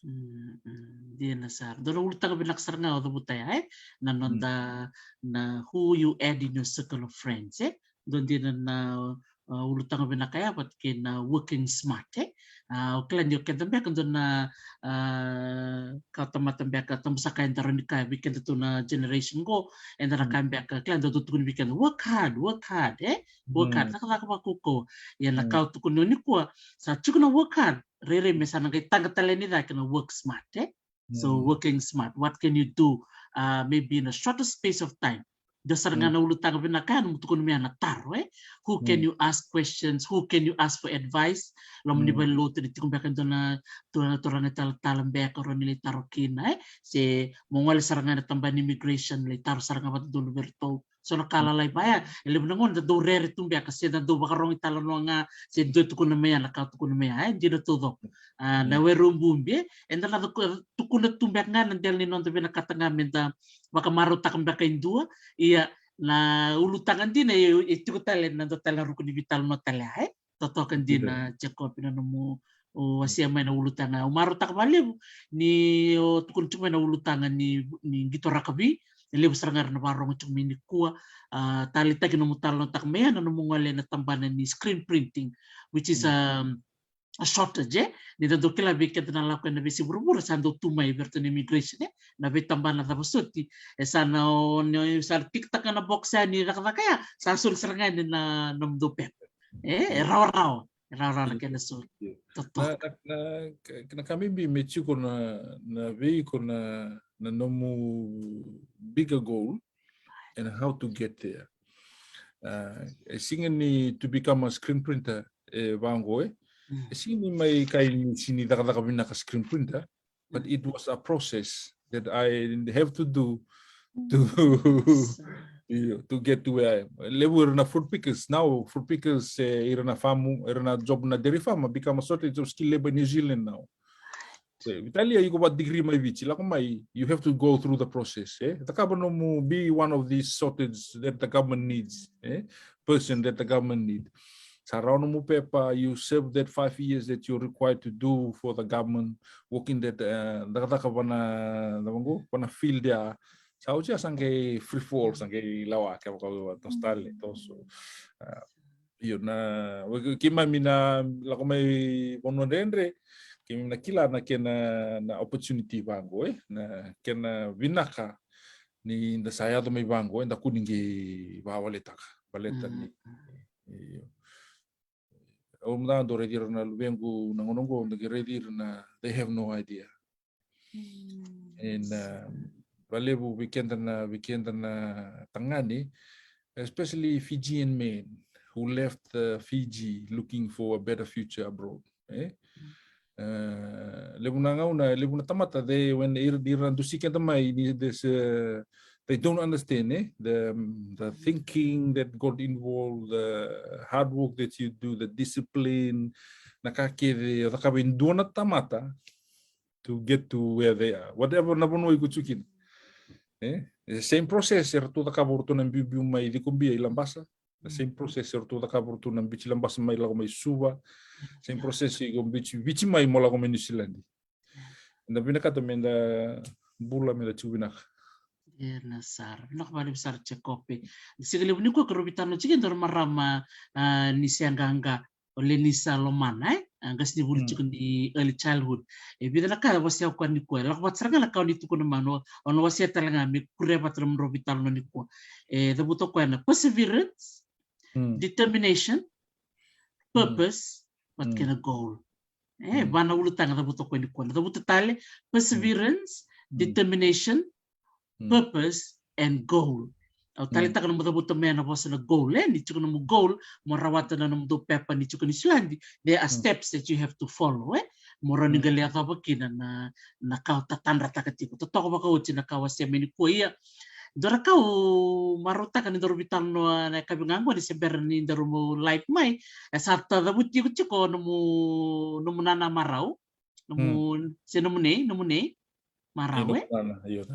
Dina sara. Dua na ulutaga vinaka sara ga o cavuta ya, e? Na noda, na who you add in your circle of friends, e? Dua dina na ulutaga vinaka ya vata kei na working smart, e? O kila ni o keda beka dua na ka tamata beka, tabusaka eda rawa ni kaya vei keda tu na generation qo, eda na kaya beka, kila eda dau tukuni vei keda, work hard, work hard, e? Work hard, cakacaka vakaukauwa. Ia na ka o tukuna nikua, sa tiko na work hard, rairai me sa na qai taqa tale ni cake na work smart, e? So working smart, what can you do, maybe in a shorter space of time? Dua sara ga na ulutaga vinaka ya, nomu tukuna mai ya na taro, e? Who can you ask questions? Who can you ask for advice? Loma ni valenilotu ni tiko beka e dua na, dua na turaga italatala beka o rawa ni lai taro kina, e? Se mo gole sara ga na tabana ni immigration, lai taro sara ga vakadodonu vei iratou. So na ka lalai vaya, e levu na gauna da dau rere tu beka se da dau vakarogo italanoa ga, se dua e tukuna mai ya na ka tukuna mai ya, e? Dina taucoko. Na weru bubi, e? Eda na tukuna tu beka ga na dela ni noda vinakata ga me da vakamarautaka beka e dua. Ia na ulutaga dina e tiko tale na dua tale na ruku ni veitalanoa tale ya, e? Totoka dina, Jacob, na nomu wasea mai na ulutaga. Au marautaka vakalevu ni o tukuna tiko mai na ulutaga ni, ni qito rakavi. E levu sara ga era na vakarogo tiko mai nikua. Taleitaki nomu talanoataka mai ya na nomu gole ena tabana ni screen printing, which is a a shortage, e? Ni da dau kila vei keda na lako ena veiyasai vuravura sa dau tu mai vei iratou na immigration, e? Na veitabana cava soti, e sa na o ni sa tikitaka na box ya ni cakacaka ya, sa soli sara ga yani na nomudou pepa. E, e rawarawa, e rawarawa na kena soli. Totoka. Na ka bibi me tiko na, na vei iko na, na nomu bigger goal and how to get there. E sega ni to become a screen printer, e vaqo, e. E sega ni mai kai ni sega ni cakacaka vinaka screen printer, but it was a process that I have to do to, io, to get to where I am. Levu ira na fruit pickers now, fruit pickers, e, ira na farm, ira na job na dairy farm, become a shortage of skilled labor in New Zealand now. Vitalia, iko va degree mai Viti, lako mai, you have to go through the process, e? Cakava nomu, be one of these shortage that the government needs, e? Person that the government need. Sa rawa nomu pepa, you serve that five years that you're required to do for the government, working that, e, cakacaka vana, na vaqo, vana field ya. Sa oti ya sa qai free fall, sa qai lawa, kevaka o toso tale, toso. Io, na, keimami na lako mai vanua dredre, keimami na kila na kena, na opportunity vaqo, e, na kena vinaka ni da sa yaco mai vaqo, e, da kua ni qai vakawaletaka, baleta ni, io. Au mada dau raici ira na luvequ na gauna oqo, da qai raici ira na, they have no idea. And, um, valevu vei keda na, vei keda na tagane, especially Fijian men who left, uh, Fiji looking for a better future abroad, e? Uh, levu na gauna, levu na tamata, they, when ira, ira dusi keda mai, ni, this, uh, they don't understand, e? The, um, the thinking that got involved, the hard work that you do, the discipline, na ka kece o cakava e dua na tamata to get to where they are. Whatever na vanua iko tu kina. E? The same process eratou cakava o ratou na biubiu mai Cikobia i Labasa. The same process eratou cakava o ratou na biuti Labasa mai lako mai Suva. Same process iko biuti Viti mai mo lako mai Niusiladi. Da vinakata me da bula, me da tiko vinaka. Io, na sara. Vinaka vakalevu sara Jacob. Siga levu nikua keirau veitalanoa tiko kei na marama, a, ni se qaqa, o Lenisa Lomana, e? A qasenivuli tiko ni early childhood. E vica na ka e wasea o koya nikua. E lako vata sara ga na ka o ni tukuna mai, o na wasea tale ga me kuria vata na nomudrau veitalanoa nikua. E cavuta o koya na perseverance, determination, purpose, vata kei na goal. E, va na ulutaga cavuta o koya nikua. Na cavuta tale, perseverance, determination, purpose and goal. Au taleitaka nomu cavuta mai na vosa na goal, e, ni tiko nomu goal mo rawata na nomudou pepa ni tiko Niusiladi. There are steps that you have to follow, e, mo rawa ni qai lai yacova kina na, na ka o tatadrataka tiko. Totoka vakaoti na ka o wasea mai nikua. Ia, dua na ka au marautaka ni daru veitalanoa na yakavi ga qo ni se bera ni daru mo live mai, e sa tacavuti iko tiko nomu, nomu nana marau. Nomu, se nomu nei, nomu nei marau, e?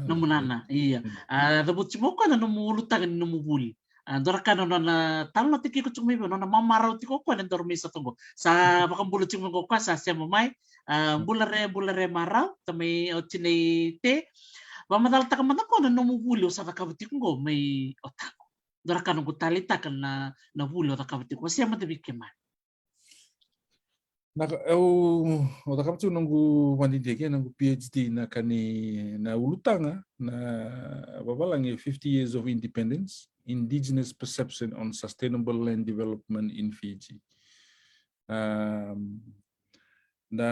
Nomu nana, io. A cavuti mai o koya na nomu ulutaga ni nomu vuli. A, dua na ka na nona talanoa tiko tiko mai vei, nona mamarau tiko o koya na doro mai sota qo. Sa vakabula tiko mai qo o koya, sa sema mai. A, bula re, bula re marau, tamai o tinai te. Vamacalataka mada qo na nomu vuli o sa cakava tiko qo mai Otago. Dua na ka noqu taleitaka na, na vuli o cakava tiko. Wasea mada vei keimami. Na ka, au, au cakava tiko noqu vadidike, noqu PhD na ka ni, na ulutaga, na vavalagi fifty years of independence, indigenous perception on sustainable land development in Fiji. Um, na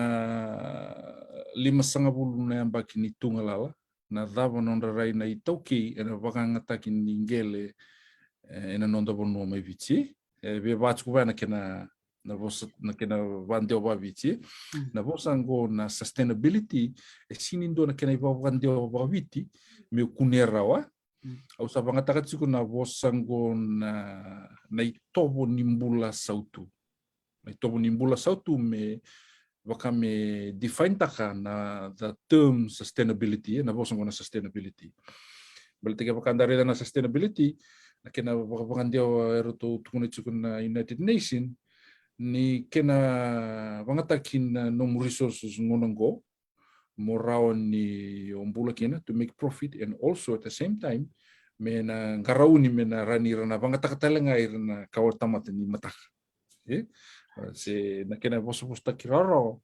limasagavulu na yabaki ni tugalala, na cava nodra rai na iTaukei ena vakayagataki ni qele, e, ena noda vanua mai Viti. E, via vatuku vaya na kena, na vosa, na kena vakadewa vakaViti. Mm. Na vosa qo na sustainability, e sini dua na kena ivakadewa vakaViti, meu kunea rawa. Mm. Au sa vagataka tiko na vosa qo na, na itovo ni bula sautu. Na itovo ni bula sautu me vaka me define taka na the term sustainability, e, na vosa qo na sustainability. Baleta ke vaka da raica na sustainability, na kena vaka, vakadewa eratou tukuna tiko na United Nation, ni kena vagataki na nomu resources gauna qo, mo rawa ni o bula kina to make profit and also at the same time, me na qarauni me na rawa ni ra na vagataka tale ga ira na kawa tamata ni mataka. E? Se na kena vosavosataki rawarawa,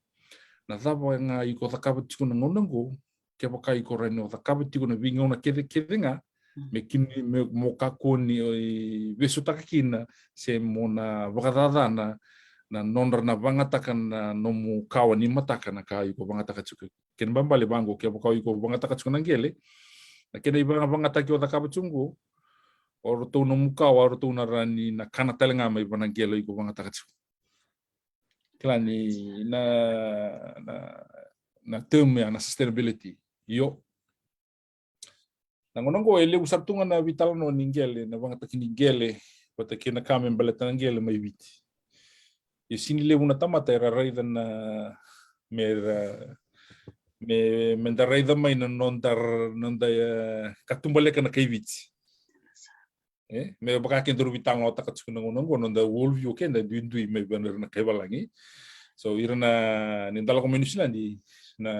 na cava ga iko cakava tiko na gauna qo, kevaka iko rawa ni o cakava tiko na veigauna kece, kece ga, mm, me kini, me mo kakua ni, e, veisautaka kina, se mo na vakacacana na nodra na vagataka na nomu kawa ni mataka na ka iko vagataka tiko. Kena ibalebale vaqo, kevaka iko vagataka tiko na qele, na kena ivagavagataki o cakava tiko qo, o ratou nomu kawa, o ratou na rawa ni na kana tale ga mai vua na qele iko vagataka tiko. Kila ni na, na, na term ya na sustainability. Io. Na gauna qo e levu sara tu ga na veitalanoa ni qele, na vagataki ni qele, vata kei na ka me baleta na qele mai Viti. Ia sini levu na tamata era raica na, me ra, me, me da raica mai na noda, noda, e, katubaleka na kai Viti. E, me vaka kedaru veitalanoataka tiko na gauna qo, noda world view o keda e duidui mai vei ira na kai valagi. So, ira na, ni da lako mai New Zealand, na,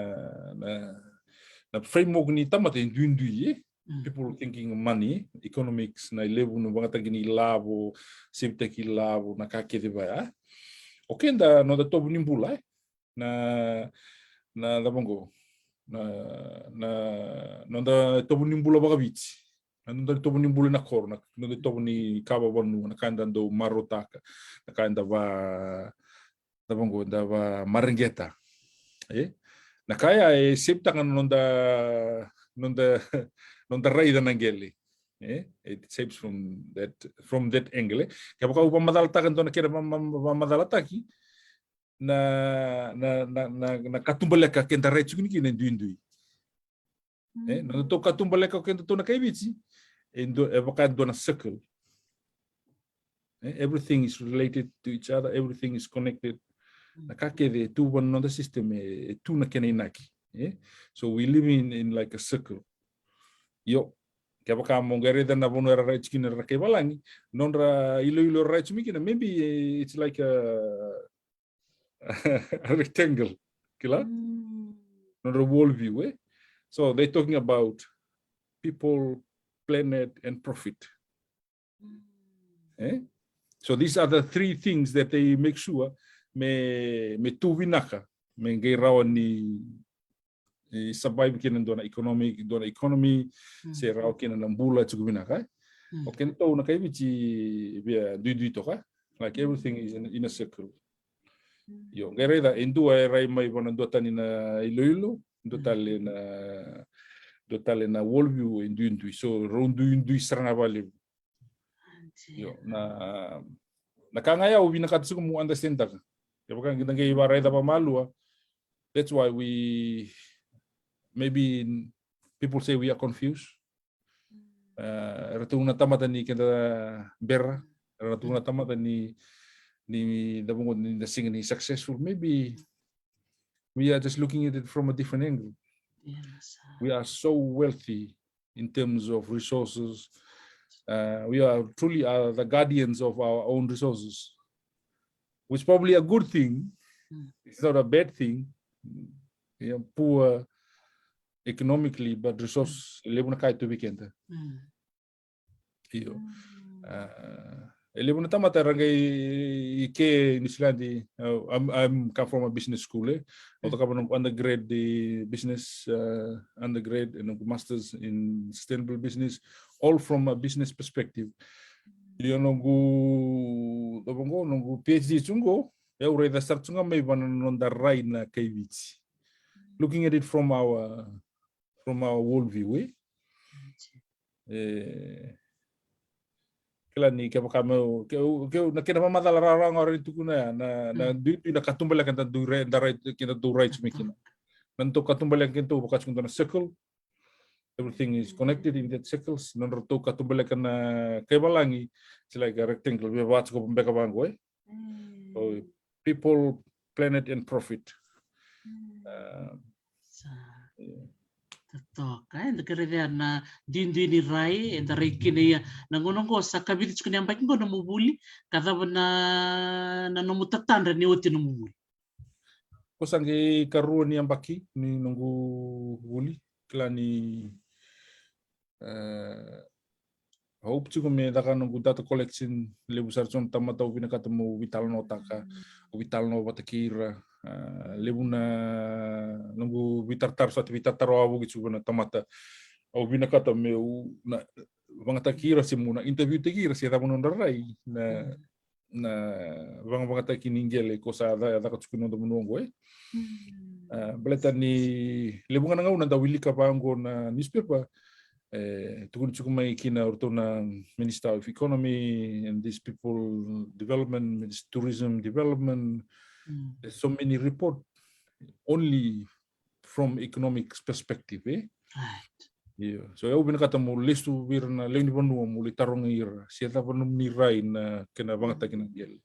na, na framework ni tamata e duidui, e? Mm. People thinking money, economics, na ilevu, na vagataki ni lavo, sevitaki lavo, na ka kece vaya. O keda, noda itovo ni bula, e? Na, na cava qo? Na, na, noda itovo ni bula vakaviti. Na noda itovo ni bula na koro, na, noda itovo ni ka vavanua, na ka eda dau marautaka, na ka eda va, cava qo, eda va mareqeta. E? Na ka ya e sevitaka na noda, noda, noda raica na qele. E? It shapes from that, from that angle. E? Kevaka au vamacalataka dua na kena va, va, vamacalataki, na, na, na, na, na katubaleka keda rai tiko kina e duidui. E, na nodatou katubaleka o kedatou na kai Viti, e dua, e vaka e dua na circle. E, everything is related to each other, everything is connected. Na ka kece e tu vua na noda system, e, e tu na kena inaki. E? So we live in, in like a circle. Io, kevaka mo qai raica na vanua era rai tiko kina na kai valagi, nodra iloilo era rai tiko mai kina, maybe, e, it's like a, a rectangle, kila? Mm. Nodra worldview, e? So they're talking about people, planet, and profit. Mm. E? So these are the three things that they make sure me, me tu vinaka, me qai rawa ni, e, survive kina dua na economic, dua na economy, mm, se rawa kina na bula tiko vinaka, e? Mm. O kedatou na kai Viti via duidui toka, like everything is in, in a circle. Mm. Io, qai raica, e dua e rai mai vua na dua tani na iloilo, dua, mm, tale na, dua tale na worldview e duidui. So, rau duidui sara ga vakalevu. Io, na, na ka ga ya au vinakata tiko mo understand taka. Kevaka da qai vakaraica vakamalua, that's why we, maybe people say we are confused. Uh, era tukuna na tamata ni keda bera, era tukuna na tamata ni, ni da vuqa ni da sega ni successful. Maybe we are just looking at it from a different angle. Yes. We are so wealthy in terms of resources, Uh, we are truly are the guardians of our own resources, which is probably a good thing. It's not a bad thing. Yeah, poor economically, but resource, e levu na ka e tu vei keda. Io. Ah, e levu na tamata era qai ke New Zealand. Uh, I'm, I'm come from a business school, eh? Au cakava noqu undergrad i business, uh, undergrad, and noqu masters in sustainable business, all from a business perspective. Io, noqu, cava qo, noqu PhD tu qo, au raica sara tu ga mai vua na noda rai na kai Viti. Looking at it from our, from our worldview, eh? E, kila ni kevaka meu, ke, ke, na kena vakamacala rawarawa ga au rawa ni tukuna ya, na, na duidui na katubaleka da dau rai, da rai, keda dau rai tu mai kina. Na nodratou katubaleka keda dau vaka tiko dua na circle. Everything is connected in that circles. Na nodratou katubaleka na kai valagi, it's like a rectangle, via vaka tiko beka vaqo, eh? So, people, planet and profit. Ah, sa totoka, eh? Eda kerea na duidui ni rai eda rai kina. Ia, na gauna qo sa kavica tiko ni yabaki qo nomu vuli, ka cava na, na nomu tatadra ni oti nomu vuli? Ko sa qai karua ni yabaki ni noqu vuli, kila ni, eh, au hope tiko me caka noqu data collection, levu sara tu na tamata au vinakata meu veitalanoataka, au veitalanoa vata kei ira, ah, levu na noqu veitaratara, sa tu veitaratara wavoki tu na tamata au vinakata meu na vagataki ira se meu na interview taki ira se cava nodra rai na na vagavagataki ni qele ko sa caka tiko na noda vanua oqo, eh? Ah, baleta ni levu ga na gauna da wilika vaqo na newspaper, eh, tukuni tiko mai kina o ratou na Minister of Economy and these people, development, tourism development. There's so many report only from economic perspective, eh? Io. So au vinakata meu lesu vei ira na lewe ni vanua meu lai tarogi ira se cava nomuni rai na kena vagataki na qele,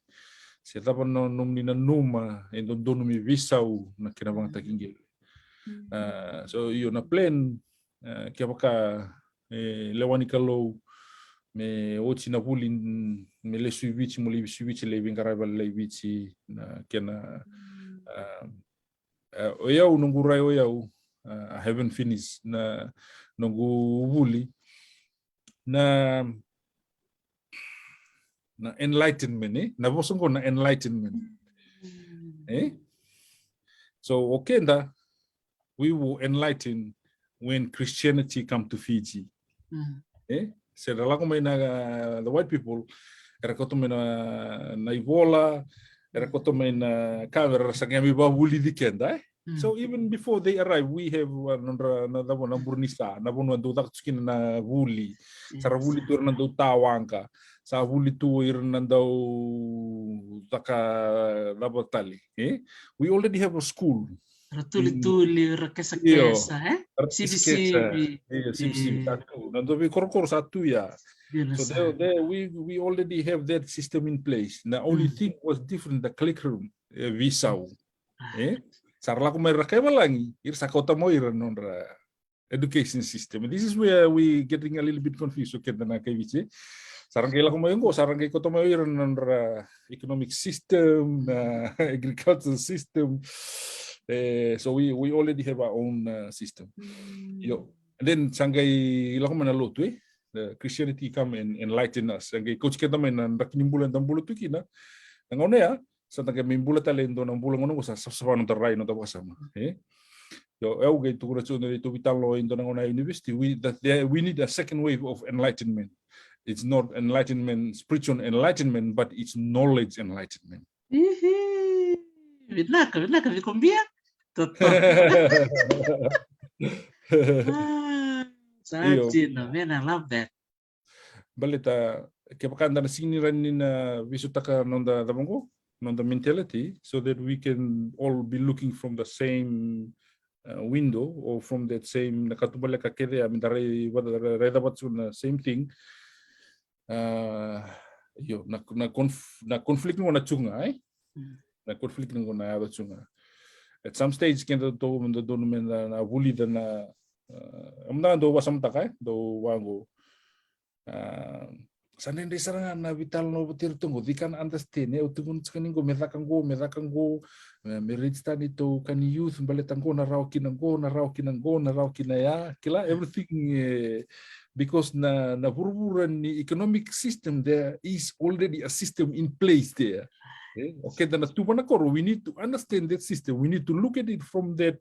se cava na nomuni nanuma e dodonu me veisau na kena vagataki qele. Ah, so io, na plan, ah, kevaka e lewa ni Kalou me oti na vuli, me lesu i Viti, meu lesu i Viti, lai veiqaravi vakalailai i Viti, na kena, ah, eh, o yau, noqu rai o yau, ah, I haven't finished na noqu vuli. Na, na enlightenment, eh? Na vosa qo na enlightenment. Eh? So, o keda, we were enlightened when Christianity come to Fiji. Eh? Se ra lako mai na, uh, the white people, era kauta mai na, na ivola, era kauta mai na ka, era sa qai mai vakavulici keda, eh? So even before they arrive, we have, uh, nodra, na cava, na burinisa, na vanua dau caka tu kina na vuli. Sa ra vuli tu ira na dau tawaqa, sa vuli tu ira na dau caka cava tale, eh? We already have a school. Ra tulituli, ra kesakesa, eh? Sivisivi. Io, sivisivi sa tu. Na dau veikorokoro sa tu ya. So there, there, we, we already have that system in place. The only thing was different, the curriculum, eh, veisau. Eh? Sa ra lako mai ira kai valagi, ira sa kauta mai ira nodra education system. This is where we getting a little bit confused, okay, na kai Viti. Sa ra qai lako mai qo, sa ra qai kauta mai ira nodra economic system, na agricultural system. Eh, so we, we already have our own, uh, system. Io. And then sa qai lako mai na lotu, eh? The Christianity come and enlighten us. Sa qai kauti keda mai na draki ni bula eda bula tu kina. Na gauna ya, sa da qai mai bula tale e dua na bula qo, qo sa savasava noda rai, noda vakasama, eh? Io, au qai tukuna tiko na neitou veitalanoa e dua na gauna e university, we, that there, we need a second wave of enlightenment. It's not enlightenment, spiritual enlightenment, but it's knowledge enlightenment. Vinaka, vinaka, Vikobia. Totoka. Ah, sa dina, man, I love that. Baleta kevaka da na sega ni rawa ni na veisautaka noda cava qo, noda mentality, so that we can all be looking from the same, uh, window or from that same, na katubaleka kece ya, me da rai, rai, raica vata tiko na same thing. Uh, io, na, na conf-, na conflict qo na tu ga, eh? Na conflict qo na yaco tu ga. At some stage, keda tou, me da donu me da na vulica na, uh, me da dau vakasamataka, eh? Dau vaqo. Ah, sa dredre sara ga na veitalanoa vata iratou qo, they can't understand, e, au tukuna tiko ni qo me caka qo, me caka qo, me, me register neitou ka ni youth, baleta qo na rawa kina qo, na rawa kina qo, na rawa kina ya, kila, everything, eh, because na, na vuravura ni economic system, there is already a system in place there. Eh, okay, da na tuva na koro, we need to understand that system, we need to look at it from that,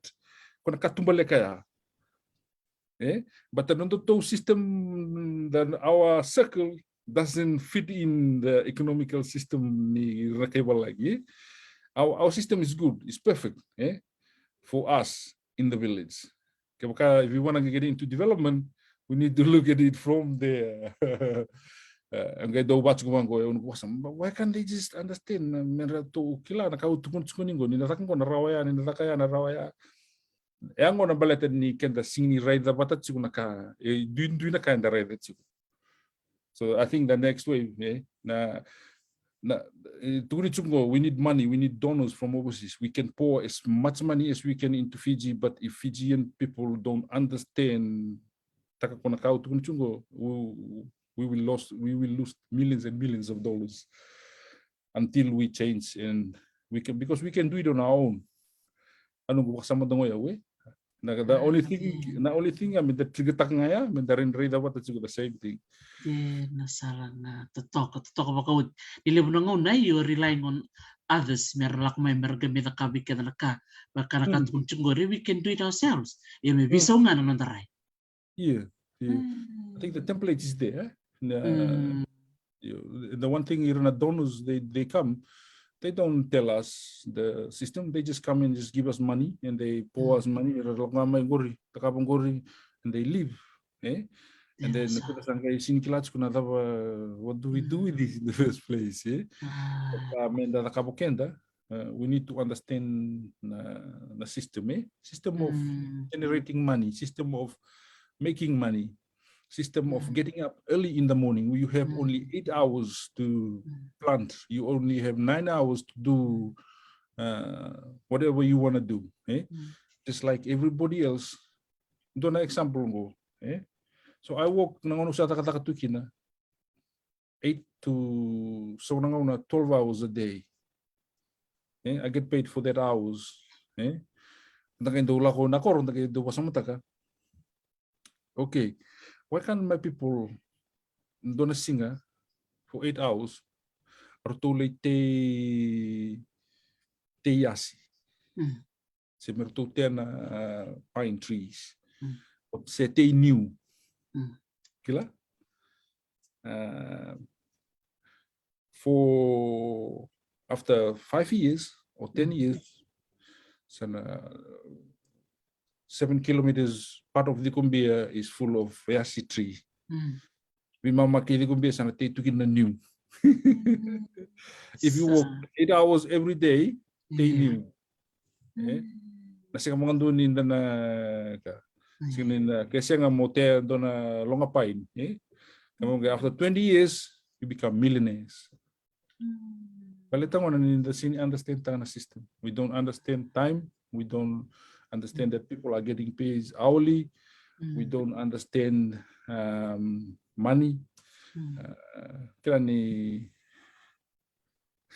ko na katubaleka ya. Eh, but na nodatou system, then our circle doesn't fit in the economical system ni ra na kai valagi, eh? Our, our system is good, it's perfect, eh, for us in the village. Kevaka, if we wanna get into development, we need to look at it from there. Eh, qai dau vaka tiko vaqo, e, au na vosa, but why can't they just understand? Me ratou kila na ka au tukuna tiko ni qo, ni na caka qo na rawa ya, ni na caka ya na rawa ya. E a gona baleta ni keda sega ni raica vata tiko na ka, e duidui na ka eda raica tiko. So I think the next wave, eh, na, na, eh, tukuni tiko qo, we need money, we need donors from overseas. We can pour as much money as we can into Fiji, but if Fijian people don't understand, taka ko na ka au tukuni tiko qo, we, we will lost, we will lose millions and millions of dollars until we change and we can, because we can do it on our own. A noqu vakasama da qo ya, we. Na, the only thing, na only thing, a, me da trigger-taka ga ya, me da rai, raica vata tiko the same thing. Kena sara ga, totoka, totoka vakaoti. Ni levu na gauna, you're relying on others, me ra lako mai, me ra qai mai cakava vei keda na ka. Vaka na ka tukuni tiko qori, we can do it ourselves. Ia me veisau ga na noda rai. Yeah, yeah. I think the template is there. Na, you, the one thing, ira na donors, they, they come, they don't tell us the system. They just come and just give us money and they pour us money. Ra lako ga mai qori, cakava qori, and they leave. Eh? And then na keda sa qai sega ni kila tiko na cava, what do we do with this in the first place, eh? Ka me da cakava o keda, uh, we need to understand na, na system, eh? System of generating money, system of making money, system of getting up early in the morning. You have only eight hours to plant. You only have nine hours to do, uh, whatever you wanna do, eh? Just like everybody else. Dua na example qo, eh? So I work, na gauna au sa cakacaka tu kina, eight to, so na gauna twelve hours a day. Eh, I get paid for that hours. Eh? Da qai dau lako na koro, da qai dau vakasamataka. Okay, why can't my people, dua na siga, for eight hours, ratou lai tei, tei yasi. Se me ratou tea na, uh, pine trees. Se tei niu. Kila? Uh, for after five years or ten years, sa na seven kilometers part of Cikumbia is full of yasi tree. Veimama kei Cikumbia sa na tei tu kina na niu. If you work eight hours every day, tei niu. Eh? Na sega vakadua ni da na ka. Sega ni na, ke sega mo tea dua na loga pine, eh? Kemuni qai after twenty years, you become millionaires. Baleta gona ni da sega ni understand-taka na system. We don't understand time. We don't understand that people are getting paid hourly. We don't understand, um, money. Uh, kila ni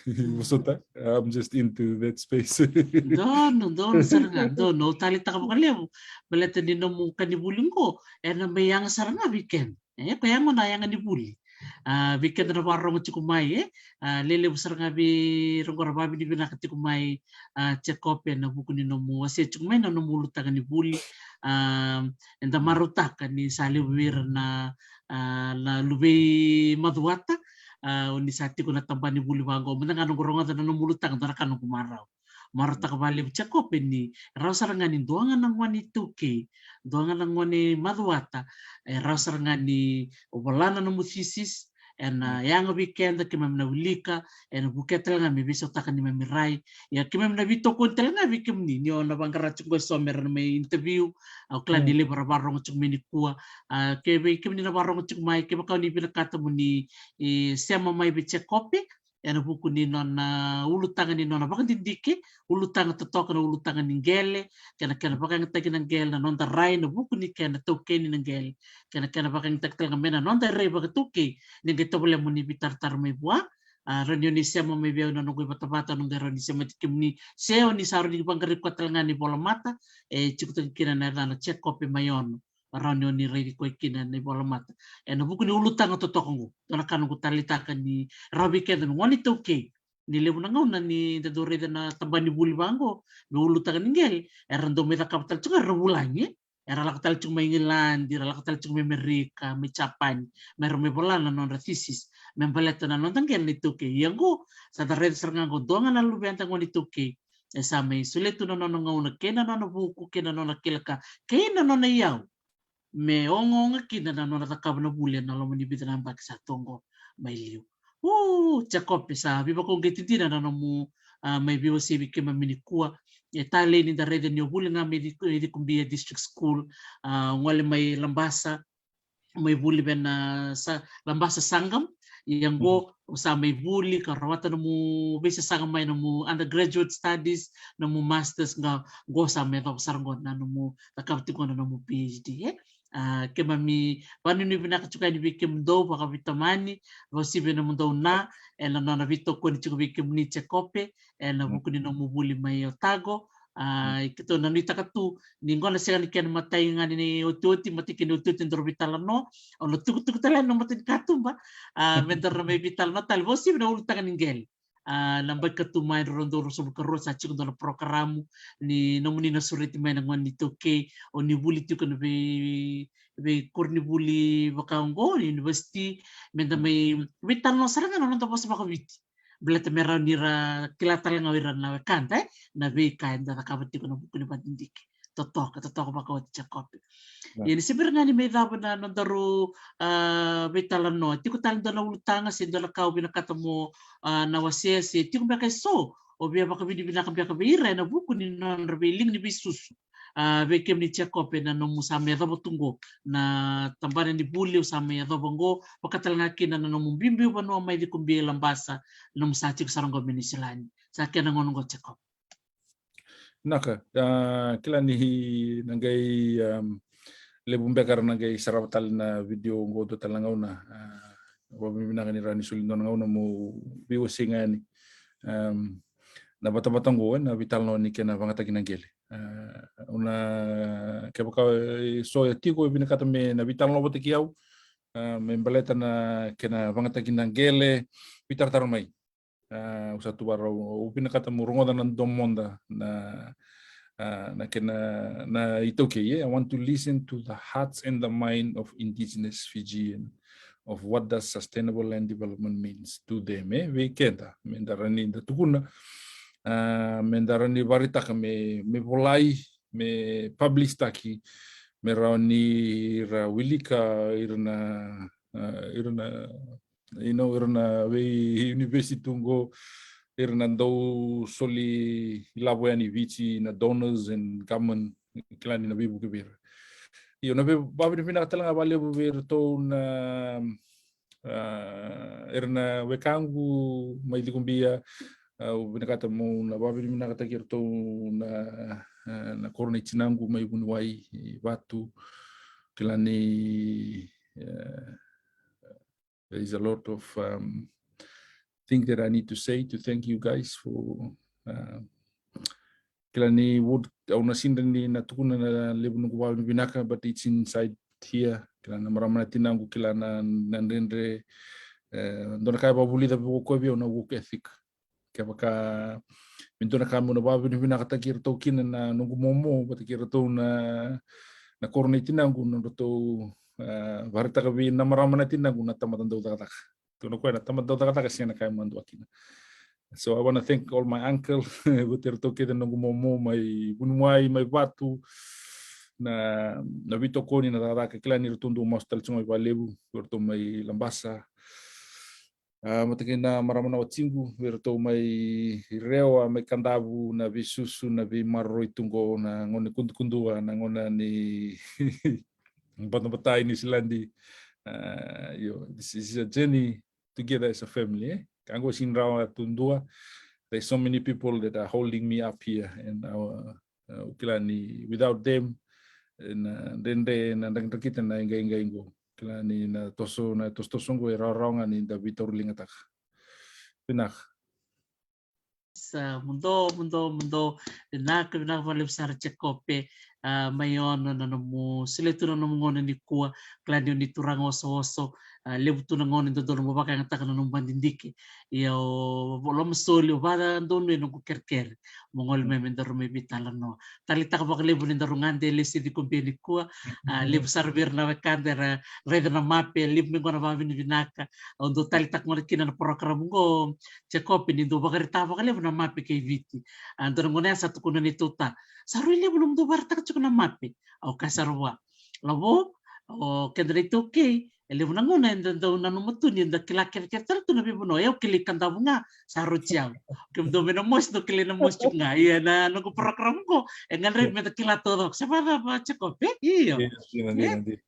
vosota, I'm just into that space. Donu, donu sara ga, donu. Au taleitaka vakalevu. Baleta ni nomu ka ni vuli qo, ena mai yaga sara ga vei keda. E, ko yaga na yaga ni vuli. A, vei keda na vakarorogo tiko mai, e. A, lelevu sara ga vei ira qo ra vakavinavinaka tiko mai, a, Jacob, ena vuku ni nomu wasea tiko mai na nomu ulutaga ni vuli. A, eda marautaka ni sa levu vei ira na, a, na luvei macuata, a, o ni sa tiko na tabana ni vuli vaqo. Mada ga noqu rogoca na nomu ulutaga, dua na ka noqu marau. Marautaka vakalevu Jacob ni rawa sara ga ni dua ga na gone iTaukei, dua ga na gone macuata, e rawa sara ga ni o vola na nomu thesis, ena yaga vei keda, keimami na wilika, ena vukea tale ga me veisautaka neimami rai. Ia keimami na veitokoni tale ga vei kemuni, ni o na vaqara tiko qo e so me ra na mai interview, au kila ni levu ra vakarorogo tiko mai nikua. A, ke vei kemuni na vakarorogo tiko mai, kevaka o ni vinakata mo ni, e, sema mai vei Jacob, ena vuku ni nona ulutaga ni nona vakadidike, ulutaga totoka na ulutaga ni qele, kei na kena vakayagataki na qele, na noda rai ena vuku ni kena taukeni na qele, kei na kena vakayagataki tale ga me na noda rai vakataukei. Ni qai tovolea mo ni veitaratara mai vua, a, rawa ni o ni sema mai vei au na noqu ivatavata, au na qai rawa ni semati kemuni, se o ni sa rawa ni vaqarai koya tale ga ena ivolamata, e tiko tale kina na yacana Jekope Maiono. Rawa ni o ni raici koya kina ena ivolamata. Ena vuku ni ulutaga totoka oqo, dua na ka noqu taleitaka ni rawa vei keda me gone iTaukei. Ni levu na gauna ni da dau raica na tabana ni vuli vaqo, me ulutaga ni qele, era dau mai cakava tale tiko ga era vulagi, e. Era lako tale tiko mai Igiladi, era lako tale tiko mai Amerika, mai Japani, me ra mai vola na nodra thesis me baleta na noda qele na iTaukei. Ia oqo, sa da raica sara ga oqo, dua ga na luveda gone iTaukei e sa mai solia tu na nona gauna kei na nona vuku kei na nona kila ka kei na nona iyau me ogaoga kina na nona cakava na vuli ena loma ni vica na yabaki sa tu oqo mai liu. O Jekope, sa veivakauqeti dina na nomu, a, mai veiwasei vei keimami nikua. E talei ni da raica ni o vuli ga mai Ciku-, Cikobia District School, a, gole mai Labasa, mai vuli vei na sa, Labasa Sangam. Ia oqo, o sa mai vuli ka rawata nomu veisasaga mai, nomu undergraduate studies, nomu masters, qo sa mai yacova sara oqo na nomu cakava tiko na nomu PhD, e. A, keimami vakanuinui vinaka tiko yani vei kemudou vakaveitamani, vakauasivi vei nomudou na, ena nona veitokoni tiko vei kemuni Jekope ena vuku ni nomu vuli mai Otago. A, keitou na nuitaka tu ni qo na sega ni kena imatai ga ni otioti, matai kena otioti daru veitalanoa, o na tukutuku tale na nomu matanikatuba, a, me daru na mai veitalanoa tale vakauasivi na ulutaga ni qele. A, na yabaki ka tu mai, rua na udolu ruasagavulu ka rua, sa tiko dua na porokaramu ni nomuni na sureti mai na gone iTaukei, o ni vuli tiko na vei, veikoronivuli vaka oqo, university, me da mai veitalanoa sara ga na noda vosa vakaviti. Baleta me rawa ni ra kila tale ga o ira na wekada, e, na veika eda cakava tiko ena vuku ni vakadidike. Totoka, totoka vakaoti Jekope. Ia ni se bera ga ni mai cava na nodaru, a, veitalanoa, tiko tale dua na ulutaga se dua na ka o vinakata mo, a, na wasea, se tiko beka eso o via vakavinavinaka beka vei ira ena vuku ni nodra veiliga ni veisusu, a, vei kemuni Jekope, na nomu sa mai yacova tu oqo na tabana ni vuli o sa mai yacova oqo, vaka tale ga kina na nomu biubiu vanua mai Cikobia i Labasa, na nomu sa tiko sara oqo mai Niusiladi. Sa kena gauna oqo Jekope. Vinaka, a, kila ni na qai, am, levu beka era na qai sarava tale na vidio oqo dua tale na gauna, a, vakavinavinaka ni rawa ni soli dua na gauna mo veiwasei ga yani, am, na vatavata oqo, e, na veitalanoa ni kena vagataki na qele. A, au na, kevaka eso e tiko e vinakata me na veitalanoa vata kei au, a, me baleta na kena vagataki na qele, veitaratara mai. A, au sa tu vakarau, au vinakata meu rogoca na domoda na, a, na kena, na iTaukei, e. I want to listen to the hearts and the mind of indigenous Fijian, of what does sustainable land development means to them, e, vei keda, me da rawa ni da tukuna, a, me da rawa ni vakaraitaka me, me volai, me publish taki, me rawa ni ra wilika ira na, a, ira na, you know, ira na veiuniversity tu oqo, ira na dau soli lavo yani i Viti, na donors and government, kila ni na veivuke vei ira. Io, na vei, vakavinavinaka tale ga vakalevu vei iratou na, a, ira na wekaqu mai Cikobia, a, au vinakata meu na vakavinavinakataki iratou na, a, na koro nei tinaqu mai Vuniwai, Vatu, kila ni, a, there is a lot of, um, thing that I need to say to thank you guys for, uh, kila ni would, au na sega ni na tukuna na levu noqu vakavinavinaka, but it's inside here. Kila na marama na tinaqu, kila na, na dredre, e, dua na ka e vakavulica vei au na work ethic. Kevaka me dua na ka meu na vakavinavinakataki iratou kina na noqu momo vata kei iratou na, na koro nei tinaqu, na nodratou, a, vakaraitaka vei na marama na tinaqu na tamata dau cakacaka. Tukuna o koya na tamata dau cakacaka sega na ka e madua kina. So I wanna thank all my uncle, vata iratou kece na noqu momo mai Vuniwai, mai Vatu, na, na veitokoni, na cakacaka, kila ni ratou dau masu tale tiko mai vakalevu, ratou mai Labasa. A, vata kei na marama na watiqu, vei iratou mai Rewa, mai Kadavu, na veisusu, na veimaroroi tu qo, na gauna ni kudukudua, na gauna ni batabata i Niusiladi. A, io, this is a journey together as a family, e? Ka qo sini rawa tu dua. There's so many people that are holding me up here, and uh, uh, kila ni without them, na dredre na drakidrakita na iqaiqai qo. Kila ni na toso na tosotoso qo e rawarawa ga ni da veitauriligataka. Vinaka. Sa mudo mudo mudo. Vinaka vinaka vakalevu sara Jekope. A, mai ono na nomu sele tu na nomu gauna nikua. Kila ni o ni turaga osooso. A, levu tu na gauna e dodonu mo vakayagataka na nomu vadidike. Ia o lomasoli o vadodonu e noqu kerekere mo gole mai me daru mai veitalanoa. Taleitaka vakalevu ni daru gade e lesu e Cikobia nikua. A, levu sara vei ira na wekada era raica na mape, levu mai qo na vakavinavinaka. Au dau taleitaka gona kina na porokaramu qo Jekope ni dau vakaraitaka vakalevu na mape kei Viti. A, dua na gauna ya sa tukuna neitou ta, sa rui levu nomudou vakaraitaka tiko na mape. Au kaya sara vua, lavo, o keda na iTaukei e levu na gauna eda dau nanuma tu ni da kila kerekere tale tu na veivanua. Au kilai Kadavu ga, sa roti au. Kemudou mai Namosi dou kilai Namosi tiko ga. Ia na noqu porokaramu qo e gadrevi me da kila taucoko. Se vakacava Jekope? Io.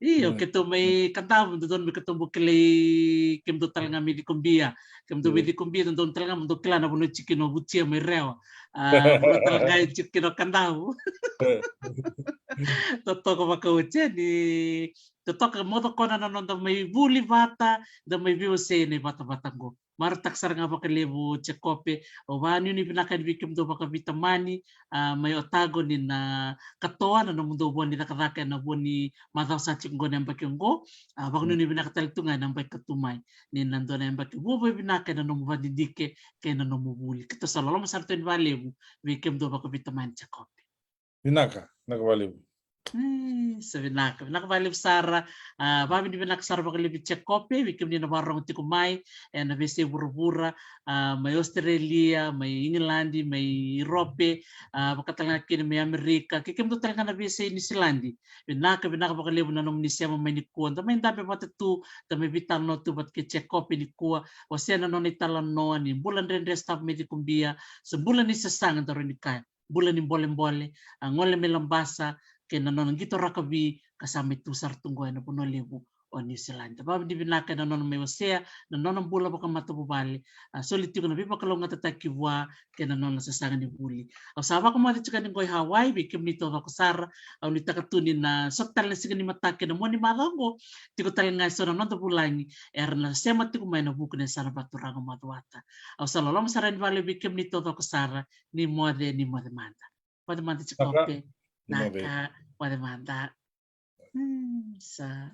Io, keitou mai Kadavu dodonu me keitou bau kilai kemudou tale ga mai Cikobia. Kemudou mai Cikobia dodonu tale ga mo dou kila na vanua e tiko kina o Vutia mai Rewa. A, vanua tale ga e tiko kina o Kadavu. Totoka vakaoti ni totoka mo tokona na noda mai vuli vata, da mai veiwasei ena ivatavata qo. Marautaka sara ga vakalevu Jekope. Au vakanuinui vinaka yani vei kemudou vakaveitamani, a, mai Otago ni na katoa na nomudou vo ni cakacaka ena vo ni macawa sa tiko qo na yabaki qo. A, vakanuinui vinaka tale tu ga ena yabaki ka tu mai ni na dua na yabaki vakavinaka ena nomu vadidike kei na nomu vuli. Keitou sa loloma sara tu yani vakalevu vei kemudou vakaveitamani Jekope. Vinaka, vinaka vakalevu. E, sa vinaka, vinaka vakalevu sara. A, vakavinavinaka sara vakalevu Jekope vei kemuni na vakarorogo tiko mai ena veiyasai vuravura, a, mai Australia, mai Igiladi, mai Iurope, a, vaka tale ga kina mai Amerika, kei kemudou tale ga na veiyasai Niusiladi. Vinaka, vinaka vakalevu na nomuni sema mai nikua. Da mai dabe vata tu, da mai veitalanoa tu vata kei Jekope nikua. Wasea na nona italanoa ni bula dredre sotava mai Cikobia, se bula ni sasaga da rawa ni kaya. Bula ni bolebole, a, gole mai Labasa kei na nona qito rakavi ka sa mai tu sara tu qo ena vanua levu o Niusiladi. Vakavinavinaka ena nona mai wasea na nona bula vakamatavuvale, a, soli tiko na veivakalougatataki vua kei na nona sasaga ni vuli. Au sa vakamoce tiko yani qo i Hawaii vei kemuni taucoko sara. Au nuitaka tu ni na sota tale na siga ni mataka ena mua ni macawa qo, tiko tale ga eso na noda vulagi era na sema tiko mai ena vuku ni yasana vakaturaga o Macuata. Au sa loloma sara yani vakalevu vei kemuni taucoko sara. Ni moce, ni moce mada. Moce mada Jekope. Naka, moce mada. Hmm, sa.